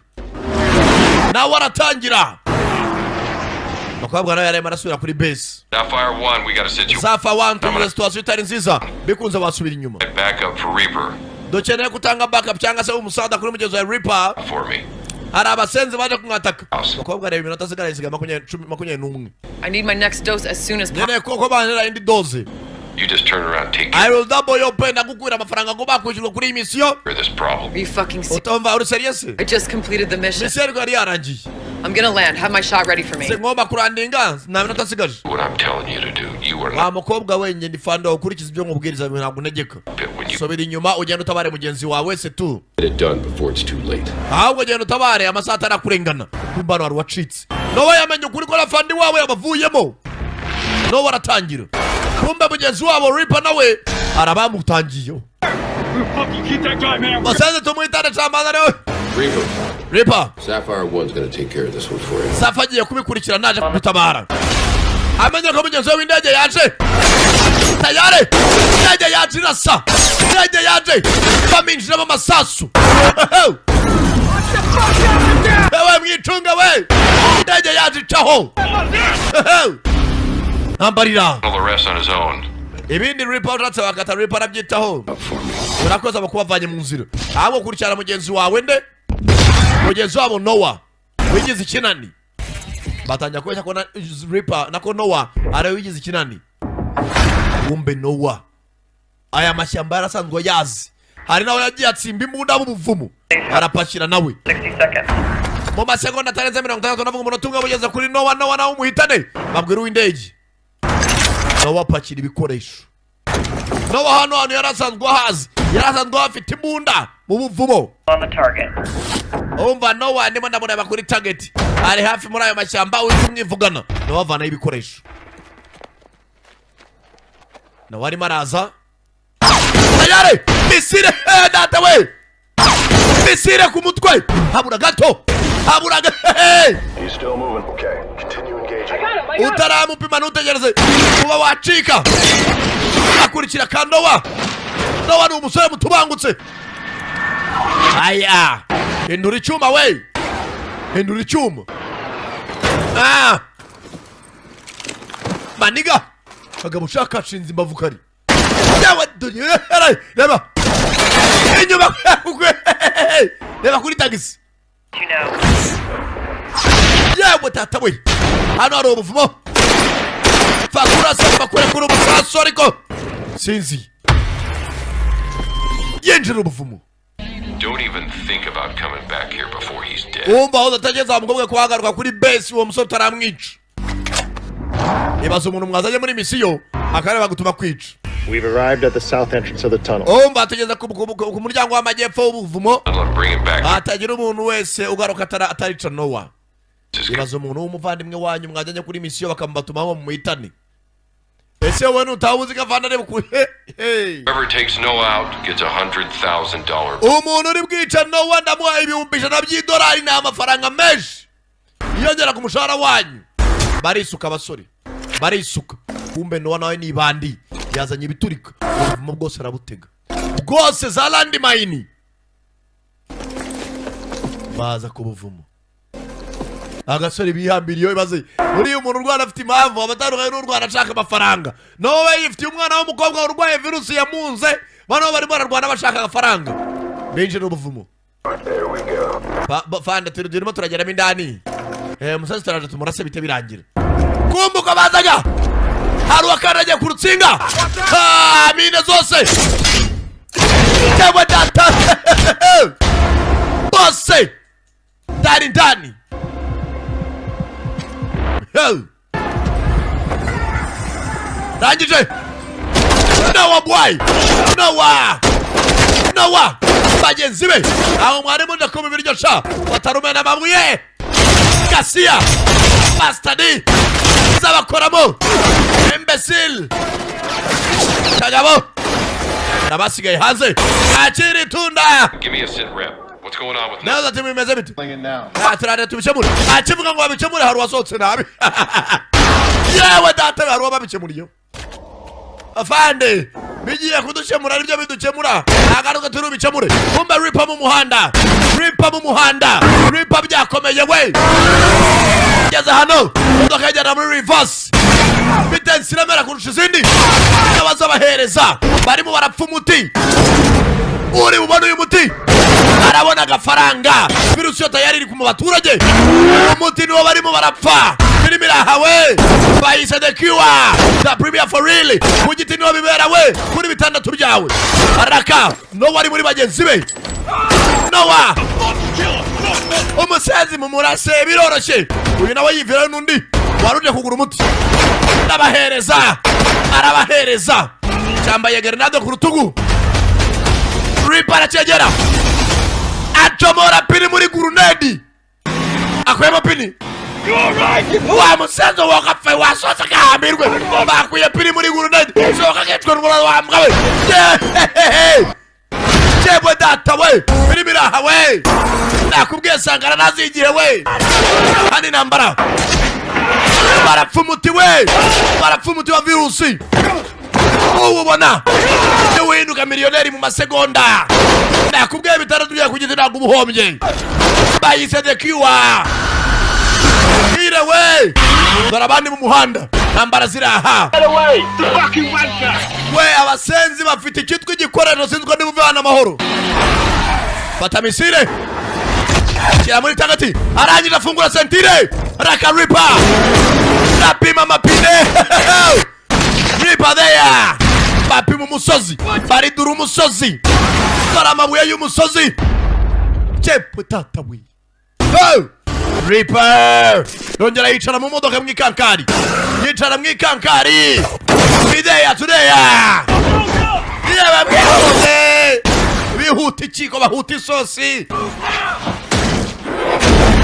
nawe aratangira. Umukobwa nawe yarimo arasubira kuri base. Sapphire 1, we got a situation. Sapphire 1, tugize situation itari nziza, bikunze wasubira inyuma. Backup for Reaper Dukeneye gutanga backup cyangwa se umusaza kuri mugenzi wa Reaper. for me. Hari abasenzi baje kumwataka. Umukobwa areba iminota asigaye, isigaye 20, 10, 21. I need my next dose as soon as possible. Nkeneye ko banera indi dose. You just turn around and take I will double your pay, ndagukubira amafaranga ngo bakwishyurwa kuri iyi misiyo. care of this problem. Are you fucking serious? Utumva, uri serious? I just completed the mission. Misiyo ariko yari yarangiye. I'm gonna land. Have my shot ready for me. Se ngomba kurandinga, nta minota asigaje. What I'm telling you to do, you are Wa not mukobwa we, njye ndi fanda, ukurikiza ibyo nkubwiriza, ntabwo untegeka. Subira inyuma ugenda utabare mugenzi wawe se tu. Get it done before it's too late. Ahubwo genda utabare amasaha atarakurengana. Kumba hano hari uwacitse, nawe yamenye ukuri ko afandi wabo yabavuyemo, nawe aratangira. Kumbe mugenzi wabo Reaper nawe arabamutangiyeho. Basanze tumwitane camana nawe. Reaper. Reaper. Sapphire 1's gonna take care of this one for you. Safa agiye kubikurikira, naje kugutabara. Amenye ko mugenzi we w'indege yaje tayari. Indege yaje irasa, indege yaje baminjiramo amasasu. Ewe mwicunga we, indege yaje icaho ntambarira. Handle the rest on his own. Ibindi Reaper ushatse wakata, Reaper arabyitaho. Urakoze abo kubavanye mu nzira. Ahubwo kurikirana mugenzi wawe nde, mugenzi wabo Noah wigize ikinani. Batangira kubeshya ko na Reaper nako Noah ariwe wigize ikinani. Wumbe Noah aya mashyamba yarasanzwe yazi, hari nawe yagiye atsimba imbunda mu buvumo arapakira nawe. 60 seconds. Mu masegonda atarenze 60, navuga umunota umwe, bugeze kuri Noah. Noah nawe umuhitane, babwira uw'indege. Noah apakira ibikoresho. Noah hano hantu yari asanzwe ahazi, yari asanzwe ahafite imbunda mu buvumo. On the target. Umva Noah, ndimo ndamureba kuri target, ari hafi muri ayo mashyamba uri kumwivugana. Noah avanayo ibikoresho, Noah arimo araza tayari. Missile eh, data we, missile ku mutwe, habura gato, habura gato. He's still moving. Okay, continue engaging. Utaramupima ntutegereze kuba wacika. Akurikira ka Noah. Noah ni umusore mutubangutse. Aya, hindura icyuma we, hindura icyuma. Ah, maniga kagabo ushaka ashinze imbavu kari yawe. Dore, reba inyuma, reba kuri tagisi. You know. Yewe tata we, hano hari ubuvumo. Fakurasa bakure kuri umusasu, ariko sinzi yinjira ubuvumo. Don't even think about coming back here before he's dead. Wumva aho udatageze wa mukobwa kuhagaruka kuri base uwo musore utaramwica. Ibaza umuntu mwazanye muri misiyo akareba gutuma kwica. We've arrived at the south entrance of the tunnel. Umva, tugeze ku muryango w'amajyepfo w'ubuvumo. Bring him back. Hatagira umuntu wese ugaruka atarica Nowa. Ibaza umuntu w'umuvandimwe wanyu mwajyanye kuri misiyo bakamubatuma ngo mumuhitane. Ese wowe ntutabuzi ko avana areba kure? Hey. Whoever takes Noah out gets $100,000. Umuntu uri bwica Nowa ndamuha 100,000 by'idolari, ni amafaranga menshi yiyongera ku mushahara wanyu. Barisuka abasore. Barisuka, kumbe Nowa nawe ni ibandi, yazanye ibiturika. Ubuvumo bwose arabutega bwose, za landmine. Baza ku buvumo, agasore bihambiriye. Ibaze uriya umuntu urwana afite impamvu, aba atandukanye n'urwana ashaka amafaranga. Nawe we yifitiye umwana w'umukobwa urwaye virusi yamunze. Bano barimo bararwana bashaka amafaranga, binjira ubuvumo. Fanda, turimo turageramo indani. Umusazi turaje tumurase bite birangira. Kumbuka bazaga hari uwakandagiye ku rutsinga. Ah, mine zose cyangwa data bose ndani ndani. Hey! Rangije Nowa boy, Nowa, Nowa bagenzi be aho mwarimu ndakoma ibiryo sha batarumena amabuye gasiya bastadi zabakoramo imbecile. Kagabo nabasigaye hanze akiri itunda. Give me a sit rep. What's going on with Nawe ati bimeze bite? Ah, turare tubikemure. Akivuga ngo babikemure, hari uwasohotse nabi. Yewe data, hari uwababikemuriye. Afande, bigiye kudukemura, aribyo bidukemura, agaruka turi bubikemure. Kumbe ripa mu muhanda, ripa mu muhanda, ripa byakomeye we. Ngeze hano, imodoka igenda muri reverse, bitensi iremera kurusha izindi. N'abazabahereza barimo barapfa umuti. Uri bubone uyu muti arabona agafaranga. Virusi yo tayari iri mu baturage, umuti niwo barimo barapfa. Filimi irahawe, bayise The Cure, the premier for real. Ku giti niwo bibera we, kuri bitandatu byawe. Araka Nowa ari muri bagenzi be. Nowa umusenzi mumurase biroroshye. Uyu nawe yivirayo n'undi wari uje kugura umuti. Ndabahereza, arabahereza, cyambaye grenade ku rutugu. Ripa aracyegera, acomora pini muri grenade, akuyemo pini. Wa musenzi wagapfe wasohotse agahambirwe, bakuye pini muri grenade. Sohoka akicwa n'umuriro wa mbwa we. Yehehehe! Jebwe data we, filimi iraha we. Nakubwiye Sankara nazigiye we. Hano intambara, barapfa umuti we, barapfa umuti wa virusi. Uwubona uhinduka miliyoneri mu masegonda. Nakubwiye bitandatu byawe ku giti, ntabwo uba uhombye. Bayise The Cure. Bwire we, dore abandi mu muhanda, ntambara ziraha we. Abasenzi bafite icyitwa igikoresho, sinzi ko niba uvana amahoro. Fata missile, shyira muri tagati. Arangije afungura ceinture. Raka ripa, rapima amapine. Ripa there, bapima umusozi, baridura umusozi. Dore amabuye y'umusozi. Jepwe tata we. Oh! Reaper yongera yicara mu modoka mu ikankari, yicara mu ikankari. Bideya tudeya yewe, mwihuse, bihuta ikiko, bahuta isosi,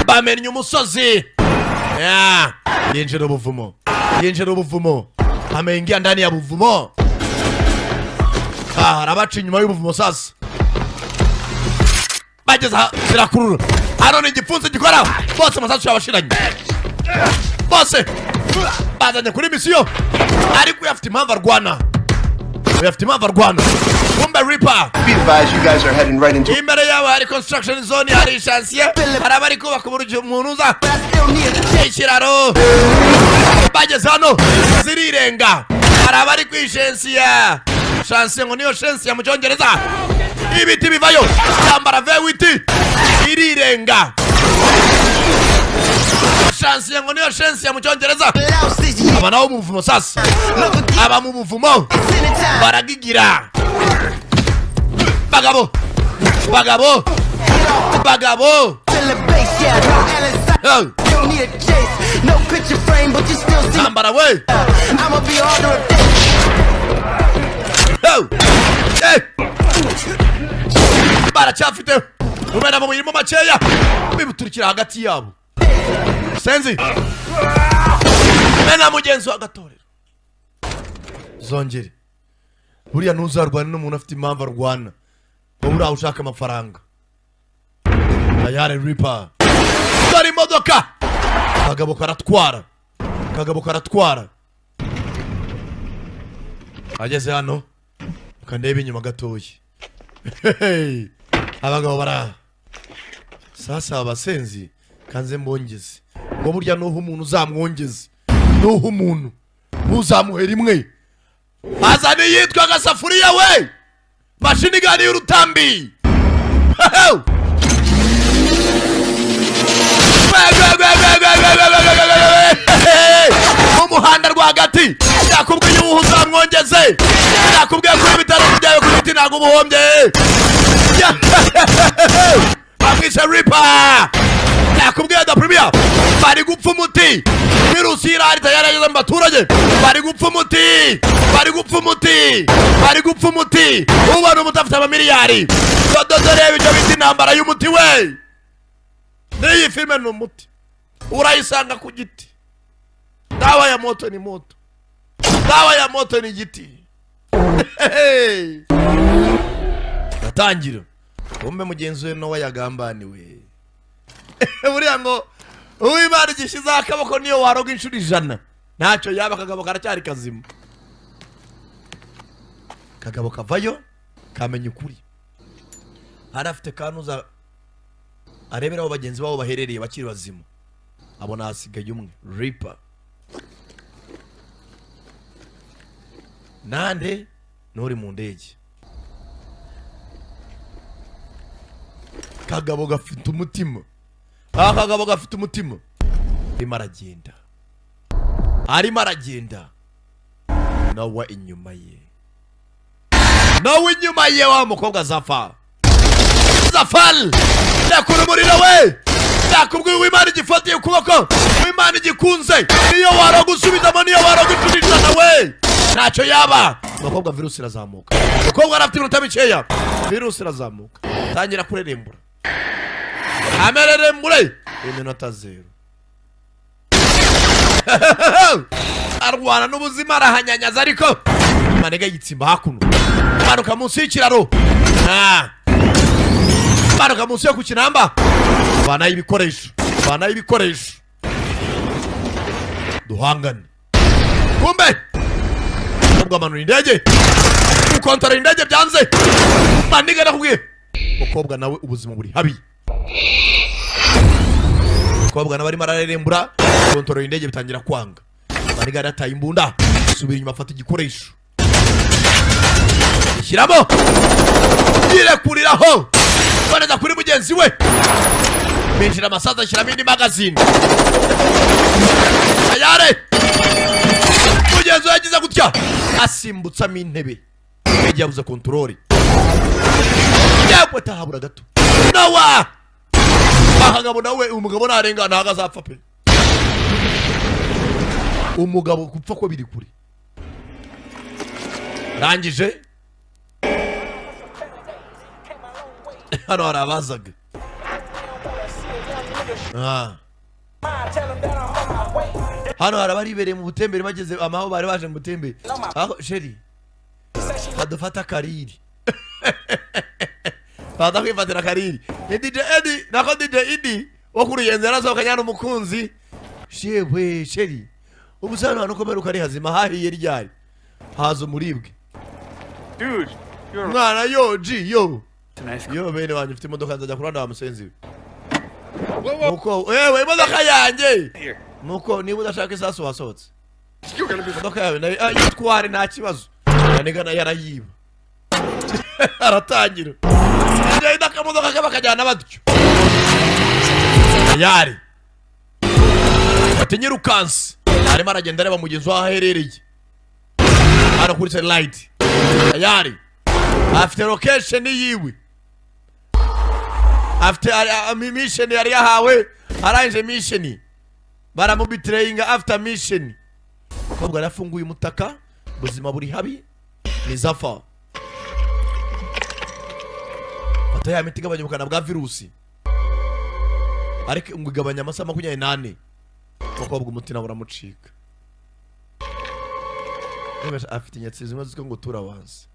bamennye umusozi. Yeah. Yinjira ubuvumo, yinjira ubuvumo, ameingia ndani ya buvumo. Ah, arabaca inyuma y'ubuvumo. Sasa bageze aha zirakurura. Hano ni igipfunsi gikora bose, amasasu yabashiranye. Bose bazanye kuri misiyo, ariko uyu afite impamvu arwana, uyu afite impamvu arwana. Kumbe Reaper. Be advised, you guys are heading right into Imbere yawe hari construction zone, hari chantier, hari abari kubaka uburyo umuntu uza ikiraro. Bageze hano zirirenga, hari abari kwishensiya, chantier ngo niyo shensiya mu Cyongereza. Ibiti bivayo, yambara vewiti irirenga. Chantier ngo niyo shensiya mu Cyongereza. Aba nabo mu buvumo sasa, aba mu buvumo baragigira. Bagabo, bagabo, bagabo. Hey. Ntambara we. Hey. Hey. Baracyafite umena mu mirimo makeya, bibuturikira hagati yabo. Senzi mena mugenzi wa gatorero zongere. Buriya ntuzarwane n'umuntu afite impamvu arwana, wowe uriya ushaka amafaranga. Tayari Ripa, dore imodoka. Kagabo karatwara, kagabo karatwara. Ageze hano, ukandeba inyuma gatoya. Hey, abagabo bara sasa, abasenzi kanze mbongeze ngo burya nuha umuntu uzamwongeze, nuha umuntu ntuzamuhe rimwe. Azana iyitwa agasafuriya we, machine gun y'urutambi. Hey! Mu muhanda rwagati, nakubwiye ubu uzamwongeze, nakubwiye kuri ibitaro byawe ku giti, ntabwo ubuhombye. Bamwishe Ripa, nakubwiye da premier. Bari gupfa umuti, virusi irahari yarageze mu baturage. Bari gupfa umuti, bari gupfa umuti, bari gupfa umuti. Ubona umuti afite amamiliyari. Dodo, reba icyo bita intambara y'umuti we. N'iyi filime ni umuti, urayisanga ku giti. Dawa ya moto ni moto, dawa ya moto ni igiti. Hey! Gatangira umbe mugenzi we Nowa yagambaniwe. Buriya ngo uw'Imana igishyizeho akaboko, niyo waroga inshuro 100 ntacyo yaba. Akagabo karacyari kazima. Kagabo kavayo kamenya ukuri. Hari afite kanuza arebera aho bagenzi babo baherereye bakiri bazima, abona hasigaye umwe, Ripa nande n'uri mu ndege. Kagabo gafite umutima, aka kagabo gafite umutima. Arimo aragenda, arimo aragenda, nawe inyuma ye, nawe inyuma ye wa mukobwa Zafa. Zafal ndakura umuriro we, ndakubwiye uw'Imana igifatiye ukuboko, uw'Imana igikunze, niyo waragusubizamo, niyo waragucuririza nawe ntacyo yaba. Umukobwa virusi irazamuka, umukobwa arafite iminota mikeya, virusi irazamuka, tangira kurerembura, amererembure iminota 0. Arwana n'ubuzima, arahanyanyaza, ariko manega yitsimba hakuno, manuka munsi y'ikiraro, manuka munsi yo ku kinamba, vanayo ibikoresho, vanayo ibikoresho, duhangane. Kumbe umukobwa amanura indege, gukontorora indege byanze. Maniga nakubwiye, umukobwa nawe ubuzima buri habi. Umukobwa nawe arimo ararerembura, kontorora indege bitangira kwanga. Maniga yarataye imbunda, subira inyuma, afata igikoresho, shyiramo, yirekuriraho boneza kuri mugenzi we, binjira amasaza, ashyiramo indi magazine ayare. Mugenzi we yagize gutya asimbutsamo intebe, indege yabuze contrôle, yewe tahabura gato. Nawa akagabo nawe, umugabo narenga ntago azapfa pe. Umugabo gupfa ko biri kure. Rangije hano hari abazaga. Hano hari abaribereye mu butembere, bageze amaho bari baje mu butembere. Aho chéri badufata kariri, baza kwifatira kariri. Ni DJ Eddie, nako DJ Idi wo ku Ruyenzi yarasohokanye hano umukunzi. Shewe chéri, ubu se hano hantu ukomera ukari hazima, hahiye ryari haza umuribwe. Dude, you're mwana yo G yo nice. Yo bene wanjye ufite imodoka, nzajya kuranda wa musenzi we. Nuko wewe imodoka yanjye, nuko niba udashaka isasu wasohotse imodoka yawe nayo yitware nta kibazo. Yanigana yarayiba, aratangira agenda akamodoka ke bakajyana batyo. Tayari ati nyirukansi, arimo aragenda areba mugenzi waho aherereye hano kuri satellite. Tayari afite location yiwe, afite mission yari yahawe, arangije mission baramubitrayinga after mission. Umukobwa yarafunguye umutaka, ubuzima buri habi. Ni Zafa, fata ya miti igabanya ubukana bwa virusi, ariko ngo igabanya amasaha 24. Umukobwa umutima uramucika. Afite inyatsi zimwe zitwa ngo turawanze,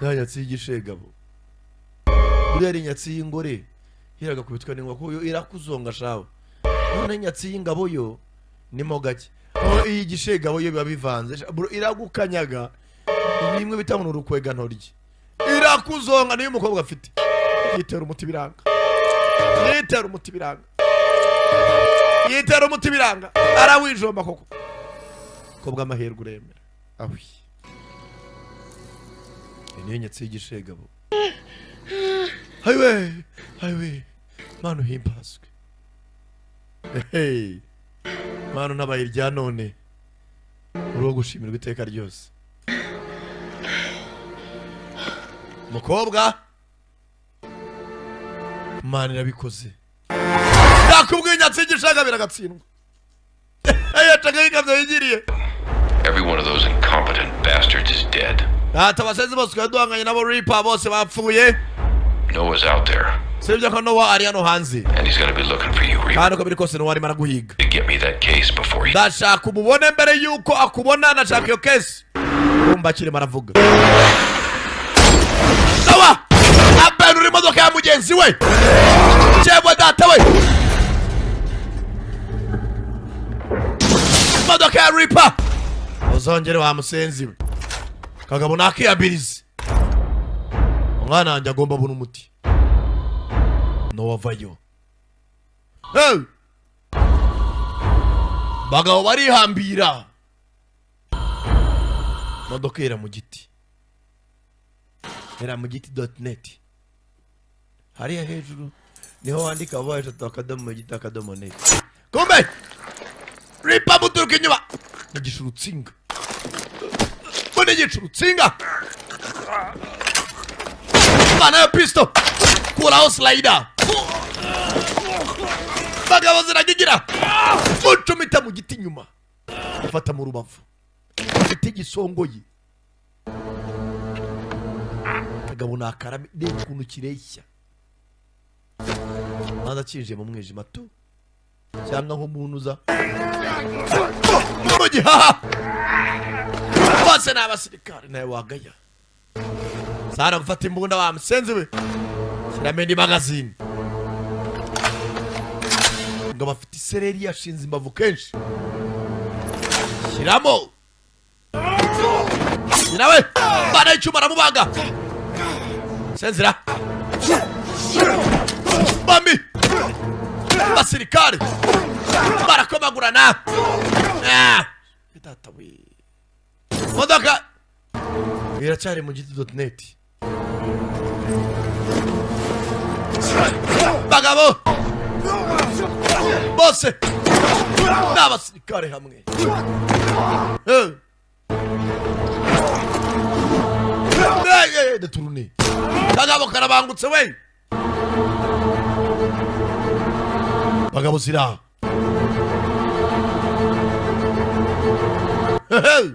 ya nyatsi y'igishegabo. Buriya ari inyatsi y'ingore hiragakubitwa n'inkoko yo irakuzonga shawe, none inyatsi y'ingabo yo nimo gake. Iyi gishegabo yo biba bivanze, iragukanyaga. Ni imwe bita ngo ni urukwega ntoryi, irakuzonga. Niyo umukobwa afite, yitera umuti biranga, yitera umuti biranga, yitera umuti biranga, arawijomba koko. Kobwa amahirwe uremera awi. Iyi niyo nyatsi y'igishegabo. Hayiwe, hayiwe, Mana uhimbazwe! Hey, Mana unabaye irya none, uri uwo gushimirwa iteka ryose. Mukobwa, Mana irabikoze. Nakubwiye, inyatsi y'igishega biragatsindwa. Yacaga yikamyo yigiriye. Every one of those incompetent bastards is dead. Ati abasenzi bose twari duhanganye nabo, Reaper, bose bapfuye. Noah's out there, Sibyo ko Noah ari hano hanze, and he's gonna be looking for you, Reaper. kandi uko biri kose Noah arimo araguhiga. To get me that case before he. Ndashaka umubone mbere yuko akubona, ndashaka iyo case. Kumba akirimo aravuga, Noah abenura imodoka ya mugenzi we. Cyebwe data we, imodoka ya Reaper! Uzongere wa musenzi we. Kagabo nakiyabirize, umwana wanjye agomba abona umuti. Noah avayo. Hey! Bagabo barihambira, imodoka yera mu giti, era mu giti.net. Hariya hejuru niho wandika w3.giti.net. Kumbe Ripa muturuka inyuma, nigisha urutsinga ngo nigisha urutsinga. Bana ya pisto, kuraho slider. Bagabo ziragigira, mucumita mu giti inyuma, afata mu rubavu, igiti gisongoye. Kagabo ni akarame, reba ukuntu kireshya. Maze akinjiye mu mwijima tu, cyangwa nk'umuntu uza mu gihaha. Bose ni abasirikare, nawe wagaya sara gufata imbunda wa musenzi we. Shyiramo indi magazine. Ngo bafite isereri, yashinze imbavu kenshi. Shyiramo nawe bana icyuma, aramubaga. Senzira bambi, basirikare barakomagurana. Ah! Data we, modoka iracyari mu giti.net. Bagabo bose ni abasirikare hamwe. Eh. Hey, hey, deturune. Kagabo karabangutse we. Bagabo zira. Hey!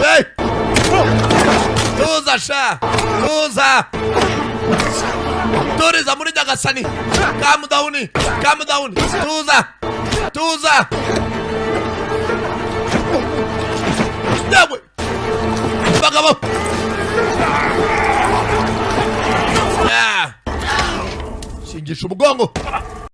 Hey! Tuza sha! Tuza! Turiza muri Nyagasani! Calm down! Calm down! Tuza! Tuza! Yewe! Bagabo! Yeah! Shingisha umugongo!